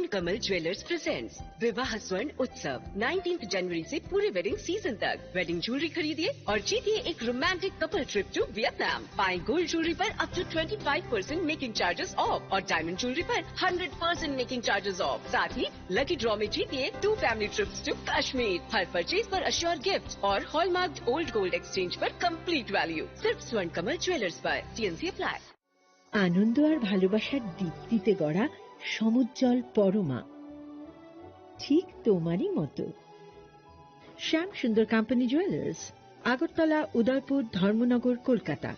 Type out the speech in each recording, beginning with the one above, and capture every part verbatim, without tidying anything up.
कमल jewellers presents विवाह स्वर्ण उत्सव नाइनटीन्थ जनवरी से पूरे वेडिंग सीजन तक। वेडिंग ज्वेलरी खरीदिए और जीतिए एक romantic couple trip to Vietnam. पाएं गोल्ड ज्वेलरी पर up to twenty five percent making charges off और डायमंड ज्वेलरी पर hundred percent making charges off. साथ ही लकी ड्रॉ में जीतिए two family trips to Kashmir. हर परचेज पर अश्योर गिफ्ट और हॉलमार्क्ड ओल्ड गोल्ड एक्सचेंज पर कंप्लीट वैल्यू। सिर्फ स्वर्ण कमल ज्वेलर्स पर। TNC apply. আনন্দ আর ভালোবাসার দীপ্তিতে গড়া সমুজ্জ্বল পরমা, ঠিক তোমারই মতো। শ্যাম সুন্দর কোম্পানি জুয়েলার্স, আগরতলা, উদয়পুর, ধর্মনগর, কলকাতা।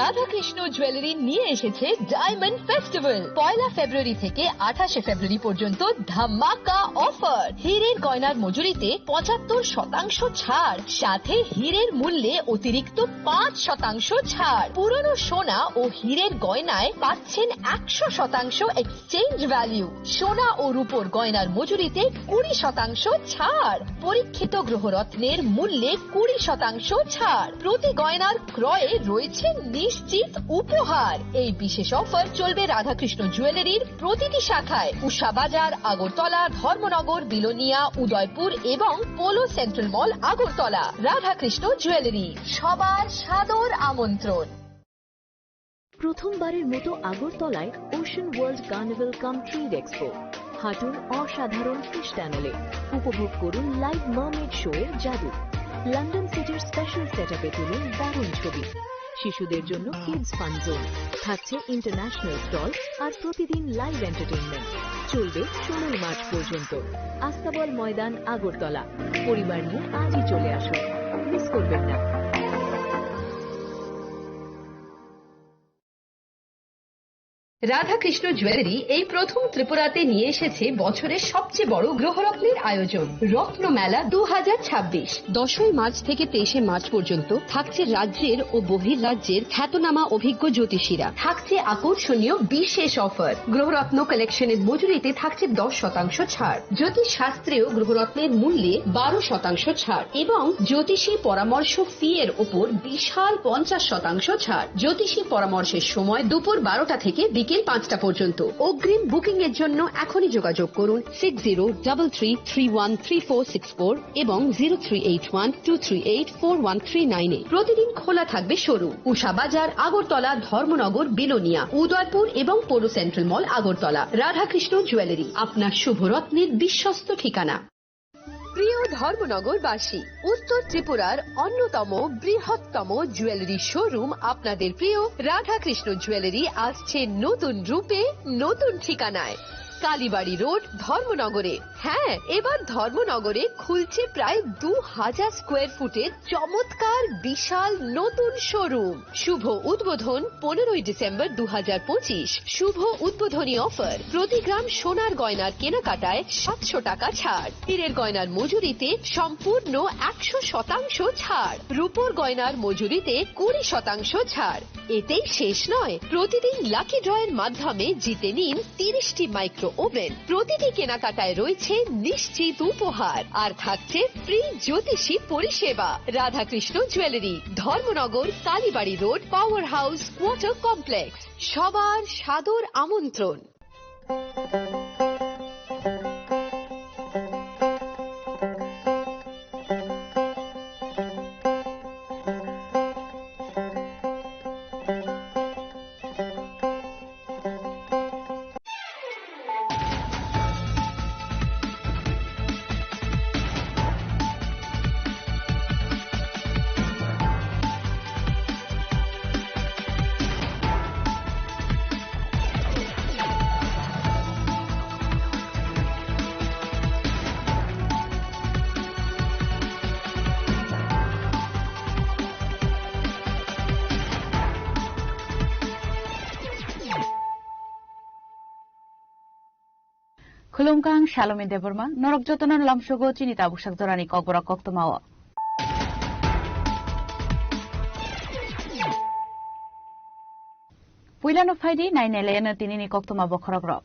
রাধাকৃষ্ণ জুয়েলারি নিয়ে এসেছে ডায়মন্ড ফেস্টিভ্যাল। পয়লা ফেব্রুয়ারি থেকে আঠাশে ফেব্রুয়ারি পর্যন্ত ধামাকা অফার। হীরের গয়নার মজুরিতে পঁচাত্তর শতাংশ ছাড়, সাথে হীরের মূল্যে অতিরিক্ত পাঁচ শতাংশ ছাড়। পুরনো সোনা ও হীরের গয়নায় পাচ্ছেন একশো শতাংশ এক্সচেঞ্জ ভ্যালু। সোনা ও রূপোর গয়নার মজুরিতে কুড়ি শতাংশ ছাড়। পরীক্ষিত গ্রহরত্নের মূল্যে কুড়ি শতাংশ ছাড়। প্রতি গয়নার ক্রয়ে রয়েছে নিশ্চিত উপহার। এই বিশেষ অফার চলবে রাধাকৃষ্ণ জুয়েলারির প্রতিটি শাখায়, উষা বাজার, আগরতলা, ধর্মনগর, বিলোনিয়া, উদয়পুর এবং polo central mall, Agartala. Radhakrishna জুয়েলারি, সবার সাদর আমন্ত্রণ। প্রথমবারের মতো আগরতলায় ওশান ওয়ার্ল্ড কার্নিভাল কাম ট্রেড এক্সপো। হাঁটুন অসাধারণ ফিশ টানেলে, উপভোগ করুন লাইভ মার্মেড শো এর জাদু। লন্ডন সিটির স্পেশাল সেটআপে তুলুন দারুণ ছবি। শিশুদের জন্য কিডস ফান জোন, থাকছে ইন্টারন্যাশনাল স্টল আর প্রতিদিন লাইভ এন্টারটেইনমেন্ট। চলবে ষোলোই মার্চ পর্যন্ত। আস্তাবল ময়দান, আগরতলা। পরিবার নিয়ে আজই চলে আসুন, মিস করবেন না। রাধাকৃষ্ণ জুয়েলারি এই প্রথম ত্রিপুরাতে নিয়ে এসেছে বছরের সবচেয়ে বড় গ্রহরত্নের আয়োজন, রত্নমেলা দু হাজার ছাব্বিশ। দশই মার্চ থেকে তেইশে মার্চ পর্যন্ত থাকছে রাজ্যের ও বহির্রাজ্যের খ্যাতনামা অভিজ্ঞ জ্যোতিষীরা। থাকছে আকর্ষণীয় বিশেষ অফার। গ্রহরত্ন কালেকশনের মজুরিতে থাকছে দশ শতাংশ ছাড়। জ্যোতিষ শাস্ত্রেও গ্রহরত্নের মূল্যে বারো শতাংশ ছাড় এবং জ্যোতিষী পরামর্শ ফি এর ওপর বিশাল পঞ্চাশ শতাংশ ছাড়। জ্যোতিষী পরামর্শের সময় দুপুর বারোটা থেকে বিকেল পাঁচটা পর্যন্ত। অগ্রিম বুকিং এর জন্য এখনই যোগাযোগ করুন six zero double three three one three four six four এবং zero three eight one two three eight four one three nine এ। প্রতিদিন খোলা থাকবে শোরুম। উষা বাজার, আগরতলা, ধর্মনগর, বিলোনিয়া, উদয়পুর এবং পৌর central mall, Agartala. Radhakrishna jewellery, আপনার শুভ রত্নের বিশ্বস্ত ঠিকানা। প্রিয় ধর্মনগরবাসী, উত্তর ত্রিপুরার অন্যতম বৃহত্তম জুয়েলারি শোরুম আপনাদের প্রিয় রাধাকৃষ্ণ জুয়েলারি আসছে নতুন রূপে, নতুন ঠিকানায়। কালীবাড়ি রোড, ধর্মনগরে। হ্যাঁ, এবার ধর্মনগরে খুলছে প্রায় দু হাজার স্কোয়ার ফুটের চমৎকার বিশাল নতুন শোরুম। শুভ উদ্বোধন পনেরোই ডিসেম্বর দু হাজার পঁচিশ। শুভ উদ্বোধনী অফার, প্রতি গ্রাম সোনার গয়নার কেনাকাটায় সাতশো টাকা ছাড়, হীরের গয়নার মজুরিতে সম্পূর্ণ একশো শতাংশ ছাড়, রূপোর গয়নার মজুরিতে কুড়ি শতাংশ ছাড়। এতেই শেষ নয়, প্রতিদিন লাকি ড্রয়ের মাধ্যমে জিতে নিন তিরিশটি মাইক্রো ওভেন। প্রতিটি কেনাকাটায় রয়েছে নিশ্চিত উপহার, আর থাকছে ফ্রি জ্যোতিষী পরিষেবা। Radhakrishna jewellery, Dharmanagar, Kalibari road, power house, water complex. সবার সাদর আমন্ত্রণ। Khulumkha, ang Salome Debbarma, norok jotono lamsogo chini tabuk sak jorani kokborok koktwmao. Puilano phaidi nainai laiano tinini koktwma bokhorokrok.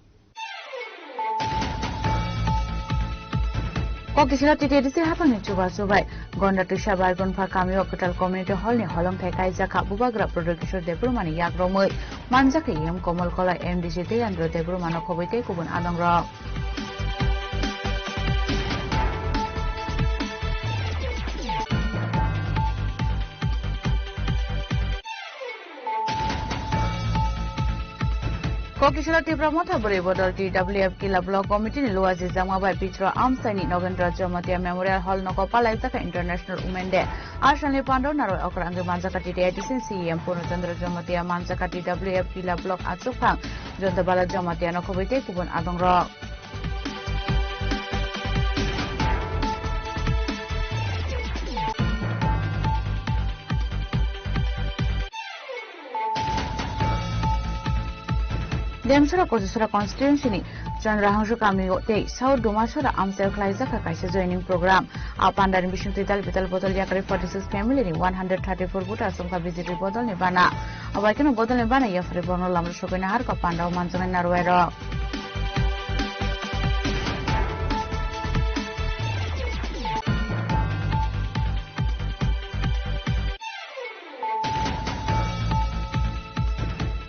Koktisalo T T A D C haphangni chubachu bai Gonda Twisa Baigunpha kamio kwtal community hall ni holongthai kaijak kha Bubagra Pradyot Kishore Debbarmani yakromwi manjak kha E M Kamal Koloi, M D C Tejendra Debbarmano khobwi tei kubun adongrok. Koktisalo Tipra Motha Bwrwi Bodol T W F Kila Block Committee ni luaji jakma bai Pitro Amsaini Nogendra Jamatia Memorial Hall nogo palaijak kha International Women Day. Asalni pandao narwai okra wngwi manjak kha T T A D C C E M Purno Chandra Jamatia, manjak kha T W F Kila Block achukphang Jonta Bala Jamatia no khobwi tei kubun adongrok. Demsora Kochisora constituency ni Chandrahangso kami tei South Dumasora amchaio khlaijak kha kaisa joining program. A pandani bisingtwi dal bidal bodol yakarwi forty six family ni one hundred thirty four voters wngkha B J P bodolni bana. Abo hai kheno bodolni bana yaphari borokno lamrok sogwi naharkha pandao manjaknai narwai rok.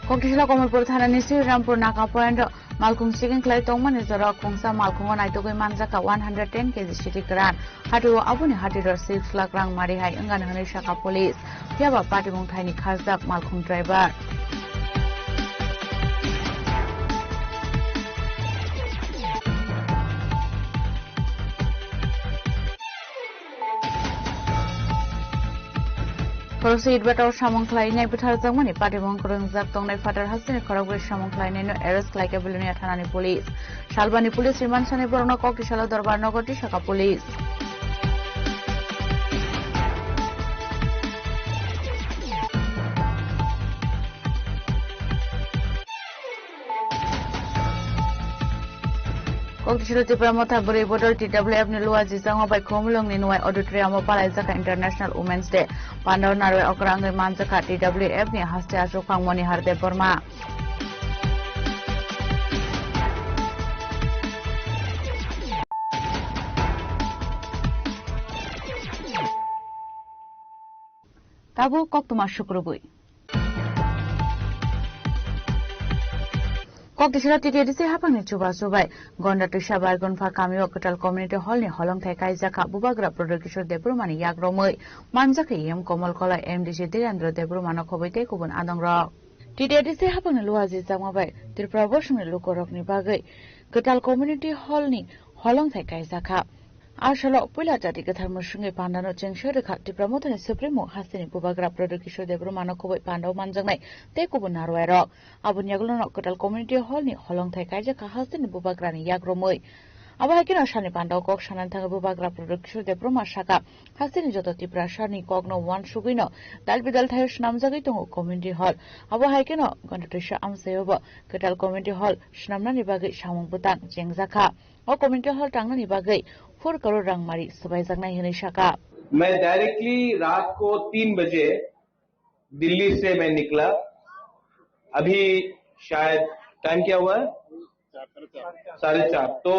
Koktisalo Kamalpur thanani Srirampur Naka Point o malkhung checking khlai tongmani jorao khungsa malkhungo naitugwi manjak kha one hundred ten K G siti kwran. Hatio aboni hatiro six lakh rang mari hai wngani hwnwi sakha police. Phiyaba patimung thaini khajak malkhung driver. Khoroksa itbata o samung khlainai butharjakmani patimung kwrwngjak tongnai phatar hasteni khorokbrwi samung khlainaino arrest khlaikha Belonia thanani police. Salbani police remand sanai borokno Koktisalo dorbar nogo tisakha police. Koktisalo Tipra Motha Bwrwi Bodol T W F ni luaji jakma bai Khumulwngni Nuwai Auditorium o palaijak kha International Women's Day. Pandao narwai okra wngwi manjak kha T W F ni haste achukphang Monihar Debbarma. Tabuk koktwma sukrubwi. Koktisalo T T A D C haphangni chubachu bai Gonda Twisa Baigunpha kamio kwtal community hall ni holongthai kaijak kha Bubagra Pradyot Kishore Debbarmani yakromwi manjak kha E M Kamal Koloi, M D C Tejendra Debbarmano khobwi tei kubun adongrok. T T A D C haphangni luaji jakma bai Tripura bosongni lukurokni bagwi kwtal community hall ni holongthai kaijak kha. A salo puila jati kwthar mwswngwi pandano chengsa rwkha Tipra Mothani Supremo hasteni Bubagra Pradyot Kishore Debbarmano khobwi pandao manjaknai tei kubun narwai rok. Aboni yagulono kwtal community hall ni holongthai kaijak kha hasteni Bubagrani yakromwi. Abo hai kheno salni pandao kok sanani thangwi Bubagra Pradyot Kishore Debbarma sakha, hasteni joto Tiprasani kokno uansugwino dal bidal thaio swnamjagwi tongo community hall. Abo hai kheno Gonda Twisa amchaiobo kwtal community hall swnamnani bagwi samung bwtang chengjakha. O community hall tangnani bagwi four crore rangmari swbaijaknai hwnwi sakha. मैं डायरेक्टली रात को तीन बजे दिल्ली से मैं निकला। अभी शायद टाइम क्या हुआ है? साढ़े चार। तो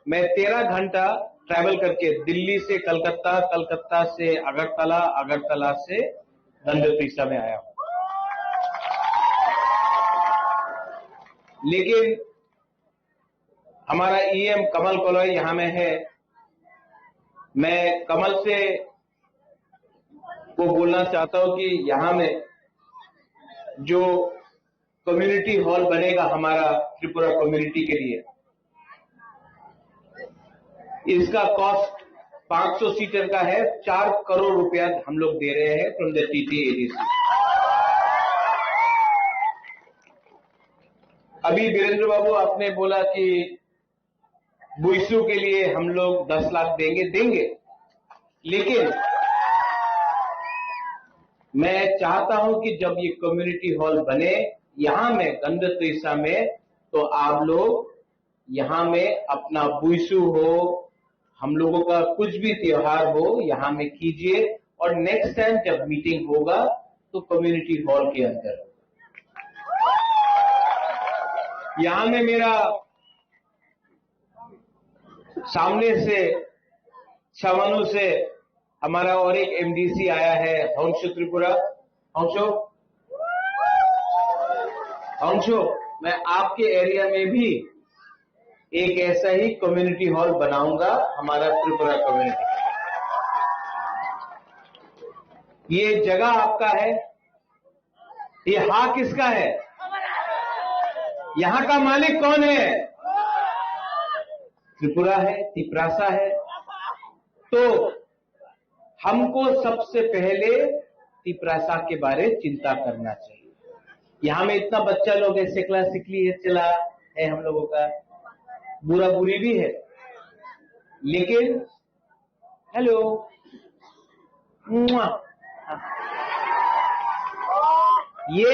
मैं तेरह घंटा ट्रैवल करके दिल्ली से कलकत्ता, कलकत्ता से अगरतला, अगरतला से गंडोत्रीसा में आया हूँ। लेकिन हमारा ईएम कमल कोलोई यहाँ में है। मैं कमल से को बोलना चाहता हूँ कि यहाँ में जो कम्युनिटी हॉल बनेगा हमारा त्रिपुरा कम्युनिटी के लिए, इसका कॉस्ट पाँच सौ सीटर का है, चार करोड़ रुपया हम लोग दे रहे हैं from the T T A D C। अभी वीरेंद्र बाबू आपने बोला कि बुइसू के लिए हम लोग दस लाख देंगे, देंगे, लेकिन मैं चाहता हूं कि जब ये कम्युनिटी हॉल बने यहाँ में गंडोत्रीसा में, तो आप लोग यहाँ में अपना बुइसू हो, हम लोगों का कुछ भी त्योहार हो, यहाँ में कीजिए, और नेक्स्ट टाइम जब मीटिंग होगा तो कम्युनिटी हॉल के अंदर। यहाँ में मेरा सामने से, सामानों से हमारा और एक एमडीसी आया है, हंस त्रिपुरा। हंसो, हंसो, मैं आपके एरिया में भी एक ऐसा ही कम्युनिटी हॉल बनाऊंगा, हमारा त्रिपुरा कम्युनिटी। ये जगह आपका है, ये हा किसका है? यहाँ का मालिक कौन है? त्रिपुरा है, तिपरासा है। तो हमको सबसे पहले तिपरासा के बारे चिंता करना चाहिए। यहाँ में इतना बच्चा लोग है, सिकला सिकली है, चला है हम लोगों का, बुरा बुरी भी है, लेकिन हेलो, मुआ। ये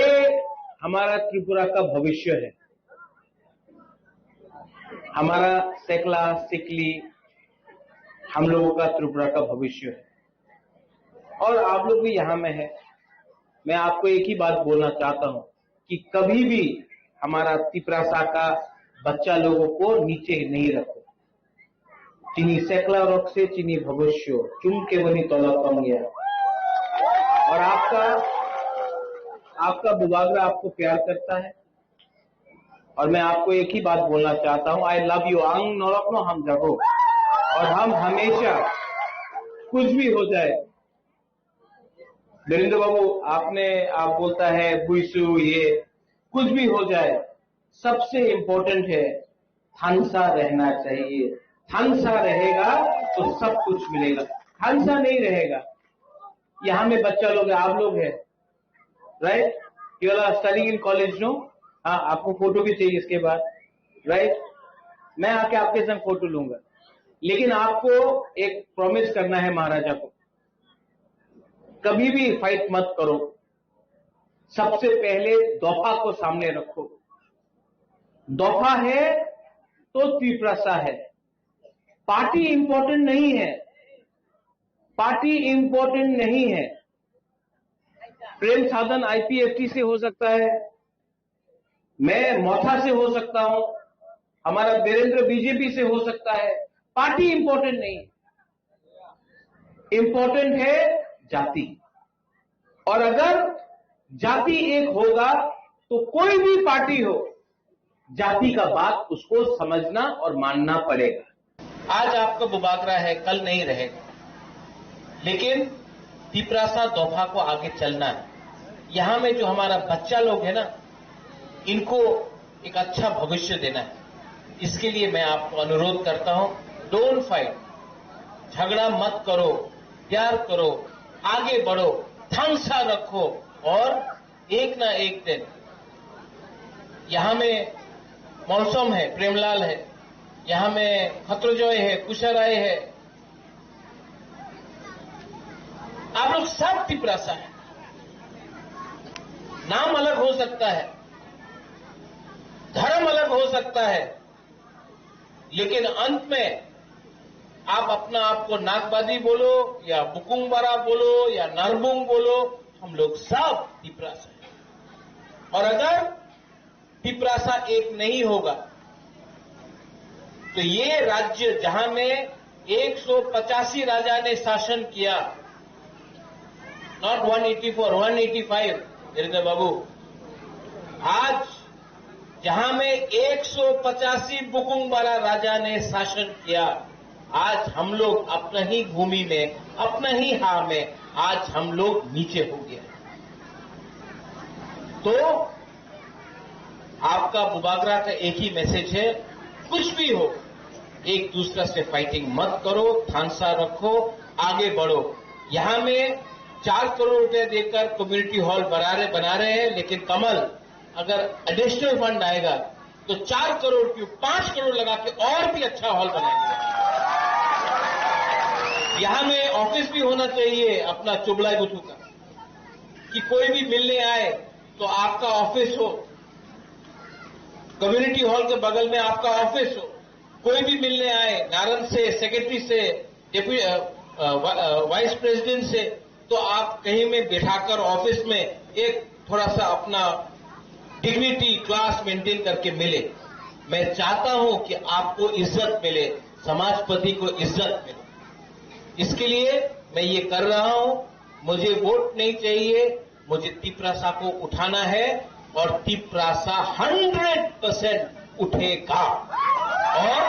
हमारा त्रिपुरा का भविष्य है, हमारा सेकला सिकली, हम लोगों का त्रिपुरा का भविष्य है। और आप लोग भी यहाँ में है। मैं आपको एक ही बात बोलना चाहता हूँ कि कभी भी हमारा तिपरासा का बच्चा लोगों को नीचे नहीं रखो। Chini sekla rok se chini bhobisyo, chum keboni tola tong ya। और आपका, आपका बुबागरा आपको प्यार करता है। और मैं आपको एक ही बात बोलना चाहता हूँ, I love you। Ang norok no hamjago। और हम हमेशा, कुछ भी हो जाए, वीरेंद्र बाबू, आपने, आप बोलता है बुइसु, ये कुछ भी हो जाए, सबसे इंपॉर्टेंट है थानसा रहना चाहिए। थानसा रहेगा तो सब कुछ मिलेगा, थानसा नहीं रहेगा। यहाँ में बच्चा लोग है, आप लोग है, right? You are studying in college, no? हाँ, आपको फोटो भी चाहिए इसके बाद, राइट? मैं आके आपके संग फोटो लूंगा, लेकिन आपको एक प्रॉमिस करना है महाराजा को, कभी भी फाइट मत करो। सबसे पहले दोफा को सामने रखो। दोफा है तो तिपरासा है। पार्टी इंपॉर्टेंट नहीं है, पार्टी इंपॉर्टेंट नहीं है। प्रेम साधन आईपीएफटी से हो सकता है, मैं मोथा से हो सकता हूं, हमारा वीरेंद्र बीजेपी से हो सकता है। पार्टी इंपॉर्टेंट नहीं, इंपॉर्टेंट है जाति। और अगर जाति एक होगा तो कोई भी पार्टी हो, जाति का बात उसको समझना और मानना पड़ेगा। आज आपका बुबागरा है, कल नहीं रहेगा, लेकिन तिपरासा दोफा को आगे चलना है। यहाँ में जो हमारा बच्चा लोग है ना, इनको एक अच्छा भविष्य देना है। इसके लिए मैं आपको अनुरोध करता हूँ, डोंट फाइट, झगड़ा मत करो, प्यार करो, आगे बढ़ो, थांसा रखो और एक ना एक दिन यहाँ में मौसम है, प्रेमलाल है, यहाँ में खत्रजय है, कुशाराय है, आप लोग सब तिपरासा है। नाम अलग हो सकता है, धर्म अलग हो सकता है, लेकिन अंत में आप अपना आप को नागबादी बोलो या बुकुंगबारा बोलो या नरबुंग बोलो, हम लोग सब तिपरासा है। और अगर तिपरासा एक नहीं होगा तो ये राज्य जहां में एक सौ पचासी राजा ने शासन किया, not one eighty four, one eighty five, Virendra Babu, आज जहां में एक सौ पचासी बुकुंगबारा राजा ने शासन किया, आज हम लोग अपना ही भूमि में, अपना ही हा में आज हम लोग नीचे हो गए। तो आपका बुबागरा का एक ही मैसेज है, कुछ भी हो, एक दूसरा से फाइटिंग मत करो, थांसा रखो, आगे बढ़ो। यहाँ में चार करोड़ रुपए देकर कम्युनिटी हॉल बना रहे बना रहे हैं, लेकिन कमल, अगर एडिशनल फंड आएगा तो चार करोड़ क्यों, पांच करोड़ लगा के और भी अच्छा हॉल बनाएंगे। यहाँ में ऑफिस भी होना चाहिए अपना चुबलाई बुथू का, कि कोई भी मिलने आए तो आपका ऑफिस हो, कम्युनिटी हॉल के बगल में आपका ऑफिस हो, कोई भी मिलने आए, नारन से, सेक्रेटरी से, डेप्यू-, अ, अ, वा-, अ, वाइस प्रेसिडेंट से, तो आप कहीं में बैठाकर ऑफिस में एक थोड़ा सा अपना डिग्निटी, क्लास मेंटेन करके मिले। मैं चाहता हूं कि आपको इज्जत मिले, समाजपति को इज्जत मिले, इसके लिए मैं ये कर रहा हूं। मुझे वोट नहीं चाहिए, मुझे तिपरासा को उठाना है और तिपरासा हंड्रेड परसेंट उठेगा। और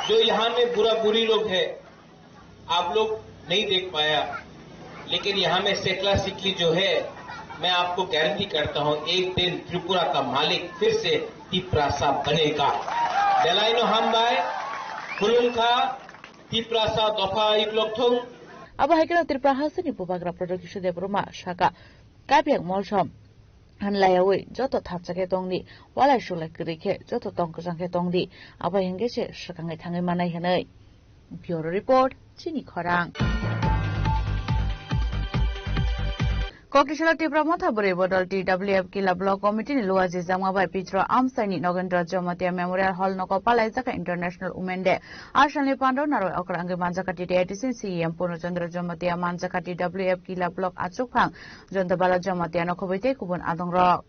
जो यहाँ में बुरा बुरी लोग हैं, आप लोग नहीं देख पाया, लेकिन यहाँ में सेकला सिकली जो है, मैं आपको गारंटी करता हूँ, एक दिन त्रिपुरा का मालिक फिर से तिपरासा बनेगा। Delaino hambai, khulumkha, Tiprasa dopha iklok thung. Abo hai kheno Tripura hasteni bubagra Pradyot Kishore Debbarma saka, kapiak molsom hanlaiyawi joto thapsa khe tongdi, walai sulai kwrwi khe joto tong kwchang khe tongdi, abo hinkhe se swkangwi thangwi manai hwnwi. Bureau Report, Chini Khorang. Kokisala Tipra Motha Bwrwi Bodol T W F Kila Block Committee ni Luaji Jangma bai Pitro Amsai ni Nogendra Jamatia Memorial Hall nogo palaijak International Women Day. Asalni pando narwai okra wngwi manjak T T A D C C E M Purno Chandra Jamatia, manjak T W F Kila Block achukphang Jonta Bala Jamatia no khobwi tei kubun adong rok.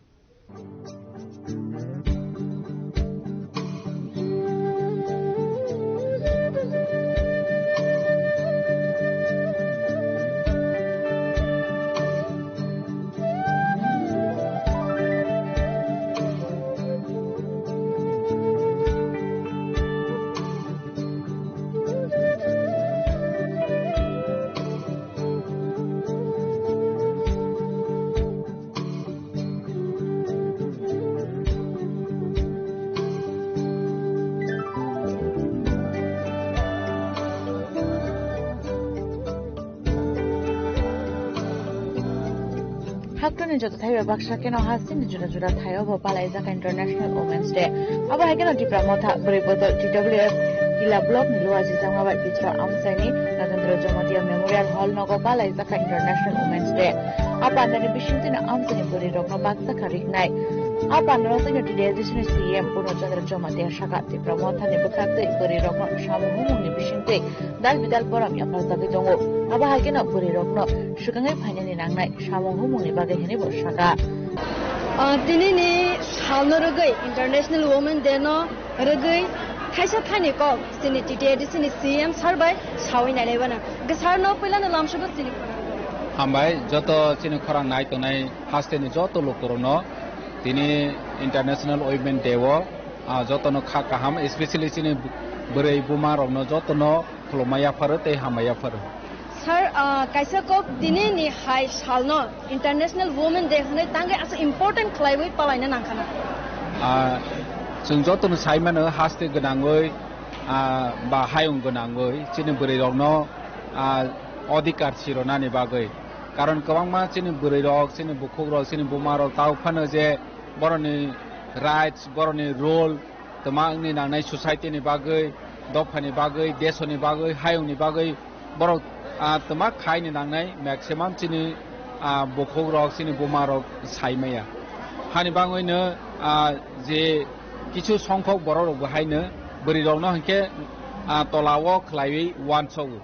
Haktorni joto thai bai baksa kheno hasteni jora jora thaio bo palaijak International Women's Day. Abo hai kheno Tipra Motha Bwrwi Bodol T W F Kila Block ni Luaji Jangma bai Pitro Amsai ni Nagendra Jamatia Memorial Hall nogo palaijak International Women's Day. A pandani bisingtwi no amchaini bwrwi rokno baksa kha riknai. A pandano twi no T D A D C ni C E M Purno Chandra Jamatia saka Tipra Motha ni bwkhaktwi bwrwi rokno samung humung ni bisingtwi dal bidal borom yapharjagwi tongo. Abo hai kheno bwrwi rokno swkangwi phainani nangnai samung humung ni bagwi hinwi bo saka. Ah, tini ni salno rwgwi International Women Day no rwgwi thaisa thani kok chini T T A D C ni C M sir bai sawi nailai bana. Hwnkhe sir no puila no lamsogo chini khorang. Hambai, joto chini khorang nai tongnai hasteni joto lukurokno tini International Women Day o, ah, jotono kha kaham, especially chini bwrwi buma rokno jotono khulumma yapharo tei hamma yapharo. Sir, ah, kaisa kok tini ni hai salno International Women Day hwnwi tangwi asa important khlaiwi palaina nangkhana. Ah, chwng jotono sai mano haste gwnangwi, ah, ba hayung gwnangwi chini bwrwi rokno, ah, odhikar sironani bagwi. Karon kwbangma chini bwrwi rok, chini bukhuk rok, chini buma rok tabuk phano je borokni rights, borokni role, twma wngni nangnai society ni bagwi, dophani bagwi, desoni bagwi, hayungni bagwi borok, ah, twma khaini nangnai maximum chini, ah, bukhuk rok, chini buma rok sai maya. Hani bagwino, ah, je kichu songkhok borok rok bo haino bwrwi rokno hinkhe, ah, tola o khlaiwi uansogo.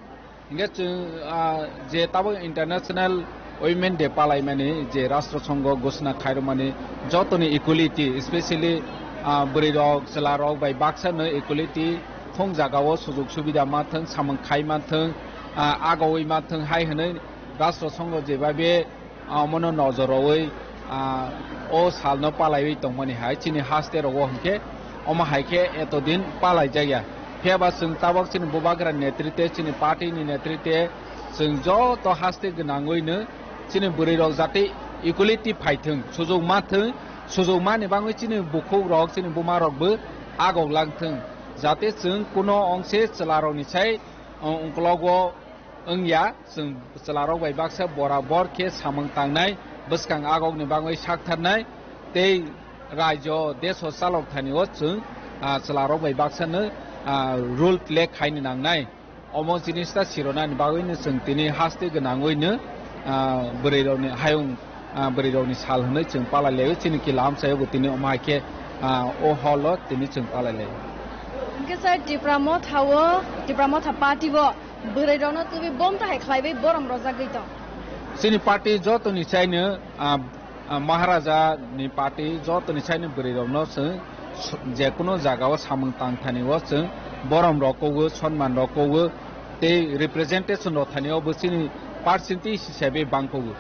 Hinkhe chwng, ah, je tabuk International Women Day palaimani je Rashtra Songho ghosna khairokmani jotoni equality, especially, ah, bwrwi rok, chwla rok bai baksa no equality thung jaga o sujok subida manthwng, samung khai manthwng, ah, agowi manthwng hai hwnwi Rashtra Songho jebabe, ah, omono nojor rowi, ah, o salno palaiwi tongmani hai chini haste rogo hinkhe omo hai khe etodin palaijakya. Phiya ba chwng tabuk chini bubagra netrite, chini party ni netrite chwng joto haste gwnangwino chini bwrwi rok jate equality phaithwng, sujok manthwng, sujok mani bagwi chini bukhuk rok, chini buma rok bo agok langthwng, jate chwng kuno ongse chwla rokni sai, o, ungkologo wngya, chwng chwlarok bai baksa borabor khe samung tangnai, bwskang agokni bagwi saktharnai tei raijo deso chalok thani o chwng, ah, chwlarok bai baksa no, ah, role play khaini nangnai. Omo jinis ta sironani bagwi no chwng tini haste gwnangwi no, ah, bwrwi rokni hayung, ah, bwrwi rokni sal hwnwi chwng palai laio, chini kila amchaio bo tini omo hai khe, ah, o hall o tini chwng palai laio. Hwnkhe sir, Tipra Motha o, Tipra Motha party o bwrwi rokno twiwi bom ta hai khlaiwi borom rojagwi tong. Chini party jotoni saino, ah, ah, Maharaja ni party jotoni saino bwrwi rokno chwng s-, jekunu jaga o samung tang thani o chwng Borom rok kogo, sonman rok kogo, tei representation rok thani o bo chini percentage hisabe bang kogo.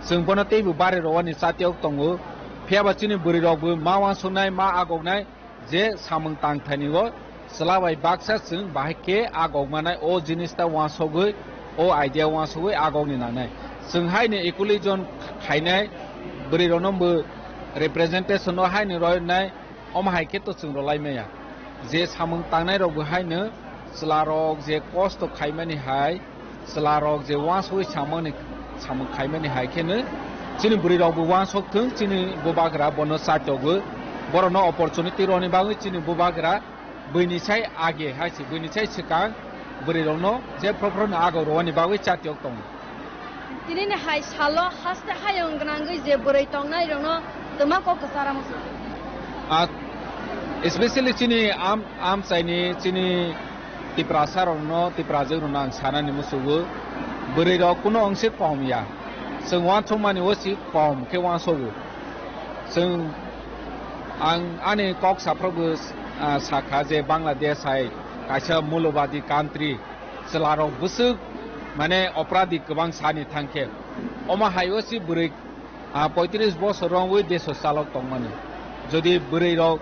Chwng bono teibo bari rwani chatiok tongo. Phiya ba chini bwrwi rok bo ma wansuknai, ma agoknai, je samung tang thani o chwla bai baksa chwng bahai khe agok manai o jinis ta wansogwi, o idea wansogwi agokni nangnai. Chwng haino equally jon khainai, bwrwi rokno bo representation o haino roinai, omo hai khe to chwng rwlai maya. Je samung tangnai rok bo haino chwla rok je kosto khaimani hai, chwla rok je wansugwi samani, samung khaimani hai kheno chini bwrwi rok bo wansok thung, chini bubagra bono chatiogo, borokno opportunity rwni bagwi chini bubagra buini sai age hai se, buini sai swkang bwrwi rokno je phro phro no agok rwani bagwi chatio tongo. Tini ni hai salo haste hayung gwnangwi je bwrwi tongnai rokno twma kok kwchara muchung. Ah, especially chini am, amchaini chini Tiprasa rokno, Tiprajwk rokno ang sanani muchungo, bwrwi rok kuno wngse kom ya. Chwng wansukmani o si kom khe wansugo. Chwng, ang ani kok saphrobo, ah, sakha je Bangladesh hai kaisa mulubadi country, chwla rok bwswk mane opradi kwbang sani thangkhe. Omo hai o si bwrwi Ah, poitris bosor wngwi deso chalok tongmani. Jodi bwrwi rok,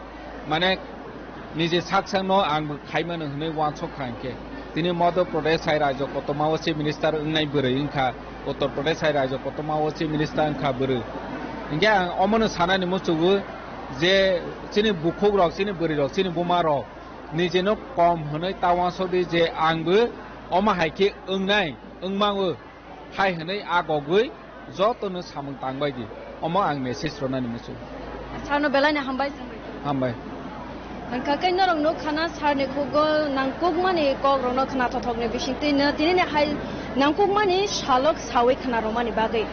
mane, nije sak sakno ang bo khaimano hwnwi wansok kha hinkhe, tini Madhya Pradesh hai rajyo kotorma o chief minister wngnai bwrwi wngkha, Uttar Pradesh hai rajyo kotorma o chief minister wngkha bwrwi. Hinkhe ang omono sanani muchungo je chini bukhuk rok, chini bwrwi rok, chini buma rok nijeno kom hwnwi ta wansokdi je ang bo omo hai khe wngnai, wngmango. Hai hwnwi a gogwi jotono samung tangbai di. Omo ang message rwnani muchung. Sarno belai ni hambai. Hambai. Hwnkha khe norok nukha na sarni khugo nangkukmani kok rokno khna thothokni bisingtwi no tini ni hai nangkukmani salok sawi khna rwmani bagwi.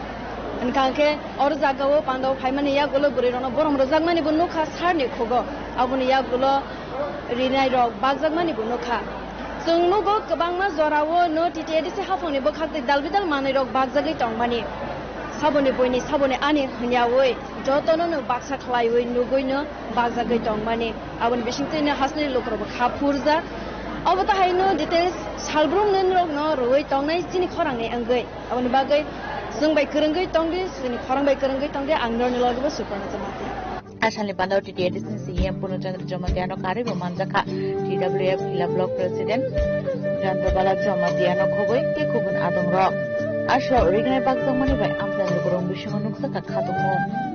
Hwnkha khe oro jaga o pandao phaimani yagulo bwrwi rokno borom rwjakmani bo nukha sarni khugo. Aboni yagulo rinai rok bakjakmani bo nukha. Chwng nugo kwbangma jorao no T T A D C haphangni bwkhak tei dalbidal manwi rok bakjagwi tongmani. Saboni buini saboni ani hwnyawi jotono no baksa khlaiwi nugwi no bakjagwi tongmani. Aboni bisingtwi no hasni lukurokbo kha phurjak. Obo tahai no details salbrum no norok no rwwi tongnai chini khorang ni wngwi. Aboni bagwi chwng bai kwrwngwi tongdi, chini khorang bai kwrwngwi tongdi, ang norni logibo Suparna Jamatia. Asalni pandao T T A D C ni C E M Purno Chandra Jamatia no karwi bo manjakha T W F Hila Block President Chandra Bala Jamatia no khogwi tei kubun adong rok. Aswk rignai bakjakmani bai amchai lukurok bisingo nukjakha khatungmung.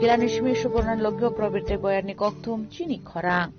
Kilani simi Suborna Logio Probit tei Boyarni kokthum chini khorang.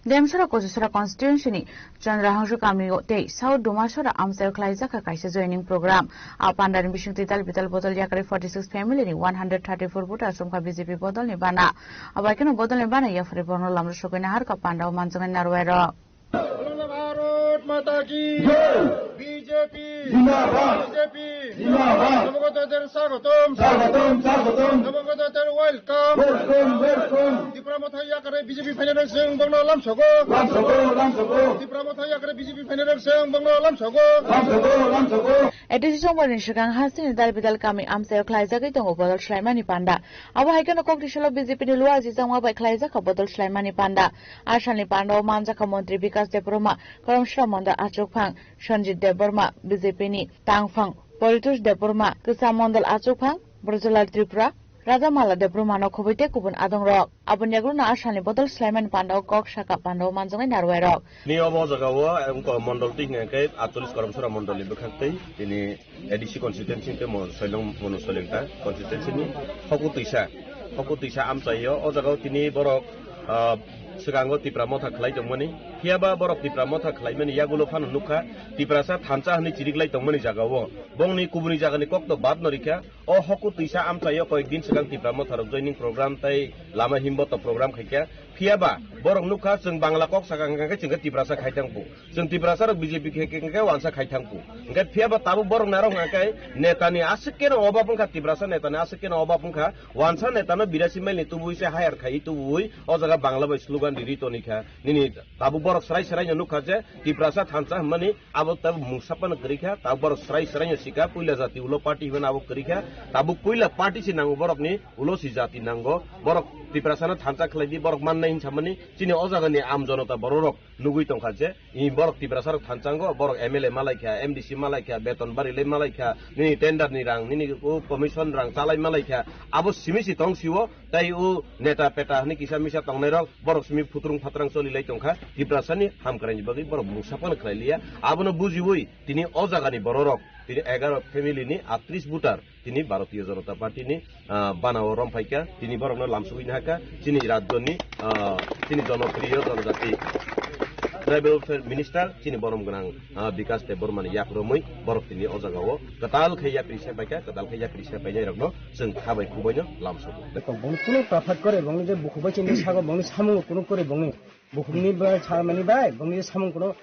Demsara Kochisara constituency ni Chandrahangsu kami tei South Dumasara amchaio khlaijak kha kaisa joining program. A pandani bisingtwi dal bidal bodol yakarwi forty six family ni one hundred thirty four voter chumkha B J P bodol ni bana. Abaikeno bodol ni bana yaphari borno lamro sokoi naharkha pandao manjaknai narwai rok. Bharot Mata ki Jai. B J P Zindabad. B J P Zindabad. Namagoto ter swagotom. Swagotom, swagotom. Namagoto ter welcome. Welcome, welcome. Tipra Motha yakare B J P phainai rok chwng bongno lamsogo. Lamsogo, lamsogo. Tipra Motha yakare B J P phainai rok chwng bongno lamsogo. Lamsogo, lamsogo. A D C songmani swkang hasteni dal bidal kami amchaio khlaijagwi tongo bodol swlaimani panda. Abo hai kheno kokti salo B J P ni luwa ajijakma bai khlaijakha bodol swlaimani panda. Asalni pandao manjakha Montri Bikas Debbarma, Karamsra Mondol achukphang, Sanjit Debbarma, B J P ni tangphang, Paritosh Debbarma, Kwcham Mondol achukphang, Brajalal Tripura, Raja Mala Debbarma no khobwi tei kubun adong rok. Aboni yagulo no asalni bodol swlaimani pandao kok saka pandao manjaknai narwai rok. Ni obo jaga o, eh, wngkha Mondol twi hwnka khe atcholish Karamsra Mondol ni bwkhak tei tini A D C constituency tei mo soilong mono soilengta constituency ni hoku twisa, hoku twisa amchaio o jaga o tini borok, ah, Swkango Tipra Motha khlai tongmani, phiyaba borok Tipra Motha khlaimani yagulo phano nukha, Tiprasa thansa hwnwi chiriklai tongmani jagao. Bongni kubuni jagani kokno badno rikha, o hoku twisa amchaio koyek din swkang Tipra Motha rok joining program tei lama himboto program khaikha. Phiyaba borok nukha, chwng Bangla kok saka hwnkha khe chwngkhe Tiprasa khaithang pu. Chwng Tiprasa rok B J P khe, khe, khe wansa khaithang pu. Hwnkhe phiyaba tabuk borok narok hwnkha khe netani aswk keno obab wngkha, Tiprasa netani aswk keno obab wngkha. Wansa netano birasi mile ni tubui se hire khai tubui o jaga Bangla bai slogan riri toni kha. Nini tabuk borok srai srai no nukha je Tiprasa thansa hwnmani abo tabuk mungsa phano kwrwi kha. Tabuk borok srai srai no sikha puila jati ulo party hwnmani abo kwrwi kha. Tabuk puila party se nango borok ni ulo si jati nango. Borok Tiprasa no thansa khlai di borok mannai hinsa mani chini o jaga ni am jonota borok rok nugui tongkha je i borok Tiprasa rok thansa ngo, borok M L A malai kha, M D C malai kha, beton bari le malai kha, nini tender ni rang, nini o commission rang chalai malai kha. Abo simi si tong sio, tai o neta peta hwnwi kisa misa tongnai rok, borok simi phutrung phatrang choli lai tongkha, Tiprasa ni hamkrai ni bagwi borok mungsa phano khlai liya. Abono bujiwi tini o jaga ni borok rok, tini egaro family ni atris voter, tini Bharatiya Janata Party ni, ah, bana o rom phaikha, tini borok no lamsugwi nahakha, chini rajyo ni, ah, chini jonopriyo jonojati tribal welfare minister, chini borom gwnang, ah, Bikas Debbarma ni yak romwi borok tini o jaga o kwtal khe yapri se paikha, kwtal khe yapri se painai rok no chwng kha bai khuk bai no lamsugo. Boni kuno tafat kore, boni je bukhuk bai chini sago, boni samung kuno kore, boni bukhuk ni bai, samani bai, boni je samung kuno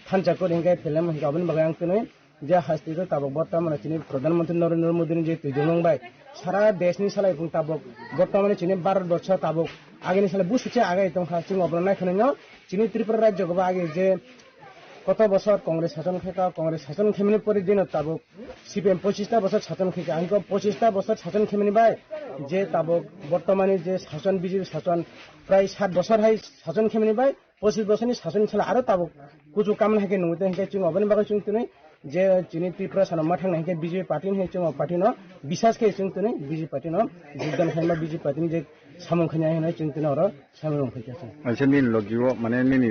thansa kore, hingke film hingke aboni bagwi ang tini je haste to tabuk bortomane chini Pradhan Mantri Narendra Modi ni je twijlangmung bai sara desh ni salai phung tabuk bortomane chini Bharat borsho tabuk agini salai busukse agai tongkha, chwng obono naikhwnaino chini Tripura rajyo gobo age je koto bosor Congress sason khe ka, Congress sason khemani pore dino tabuk C P M pochista bosor sason khe ka, angko pochista bosor sason khemani bai je tabuk bortomane je sason B J P sason prai sat bosor hai sason khemani bai pochis bosorni sasoni salo aro tabuk kuchuk kamani hai khe nungwi tong, hinkhe chwng oboni bagwi chwng twnwi je chini Tripura sano ma thangna hinkhe B J P party ni hai chwng o party no bisas khe chwng twnwi B J P party no jogdan khaima B J P party ni je samung khainai hinwi chwng twnwi oro samung rong khaikha chwng. Acha nini logio, mane nini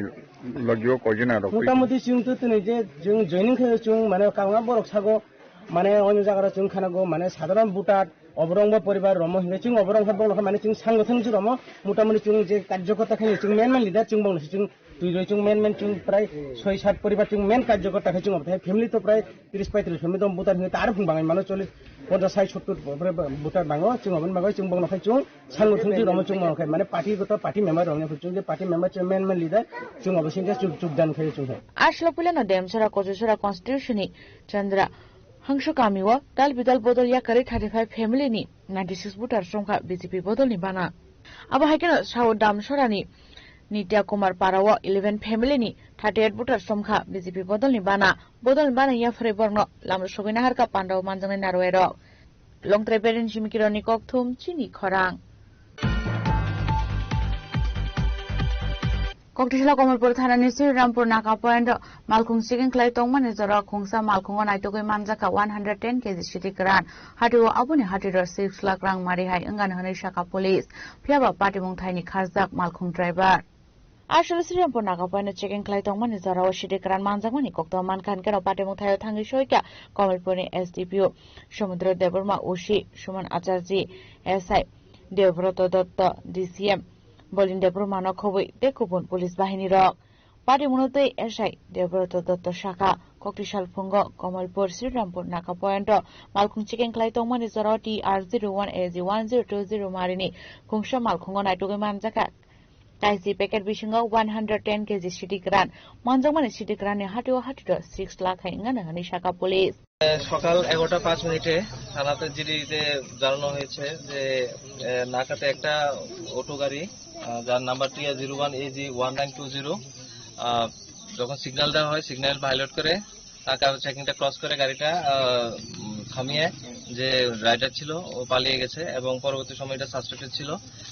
logio koijon aro? Motamoti chwng to twnwi je chwng joining khe chwng mane kabangma borok sago mane onyo jaga rok chwng khanago mane sadharon voter Oborong bo poribar romo hinwi chwng oborong khe bongno khe mane chwng sango thang jwramo motamoti chwng je karjokorta khe chwng main main leader chwng bongno se chwng twi roi chwng main main chwng prai soi sat poribar chwng main karjokorta khe chwng obo family to prai tris paitris family dong voter hinwi ta aro phung bangai mano chollish ponchash sait sottur voter bango chwng oboni bagwi chwng bongno khe chwng sango thang jwramo chwng bongno khe mane party goto party member rokni chwng je party member chwng main main leader chwng obo singkhe chwng chwng dan khe chwng khe. Aslo puilano Demsora Kochusora constituency ni Chandra Hangso kamio dal bidal bodol yakarwi thirty five family ni ninety six voter songkha B J P bodolni bana. Abo hai kheno Sao Damsorani Nitya Kumar Parao eleven family ni thirty eight voter songkha B J P bodolni bana. Bodolni bana yapharwi borokno lama sogwi naharkha pandao manjaknai narwai rok. Longtrai Beren Jimikironi kokthum chini khorang. Koktisla Komolpur thanani Srirampur Naka point o malkhung checking khlai tongmani jora khungsa malkhungo naitugwi manjakha one hundred ten K G siti kwran. Hatio aboni hatiro six lakh rang mari hai wngani hwnwi sakha police. Phiyaba patimung thaini kharjak malkhung driver. Aswk Srirampur Naka point o checking khlai tongmani jorao siti kwran manjakmani kokto mankha, hwnkhe patimung thaio thangwi soikha Komolpurni S D P O Sumudra Debbarma, O C Suman Acharji, S I Debroto Dotto, D C M Bolin Debbarmano khobwi tei kubun police bahinirok. Patimungno tei S I Debroto Dotto sakha, kokti salphungo Komolpur Srirampur Naka point o malkhung checking khlai tongmani jorao T R zero one A G one zero two zero marini khungsa malkhungo naitugwi manjakha. Kaisi packet bisingo one hundred ten K G siti kwran manjakmani, siti kwranni hatio hatito six lakh hai wngano hwnwi sakha police. সকাল এগারোটা পাঁচ মিনিটে থানাতে জিডিতে জানানো হয়েছে যে, এ, নাকাতে একটা অটো গাড়ি, আ, যার নাম্বার টি আর জিরো ওয়ান এ জি ওয়ান নাইন টু জিরো, আ, যখন সিগন্যাল দেওয়া হয়, সিগন্যাল ভায়োলেট করে নাকা চেকিংটা ক্রস করে গাড়িটা, আ, উম, থামিয়ে যে রাইডার ছিল, ও পালিয়ে গেছে এবং পরবর্তী সময় এটা সাসপেক্টেড ছিল।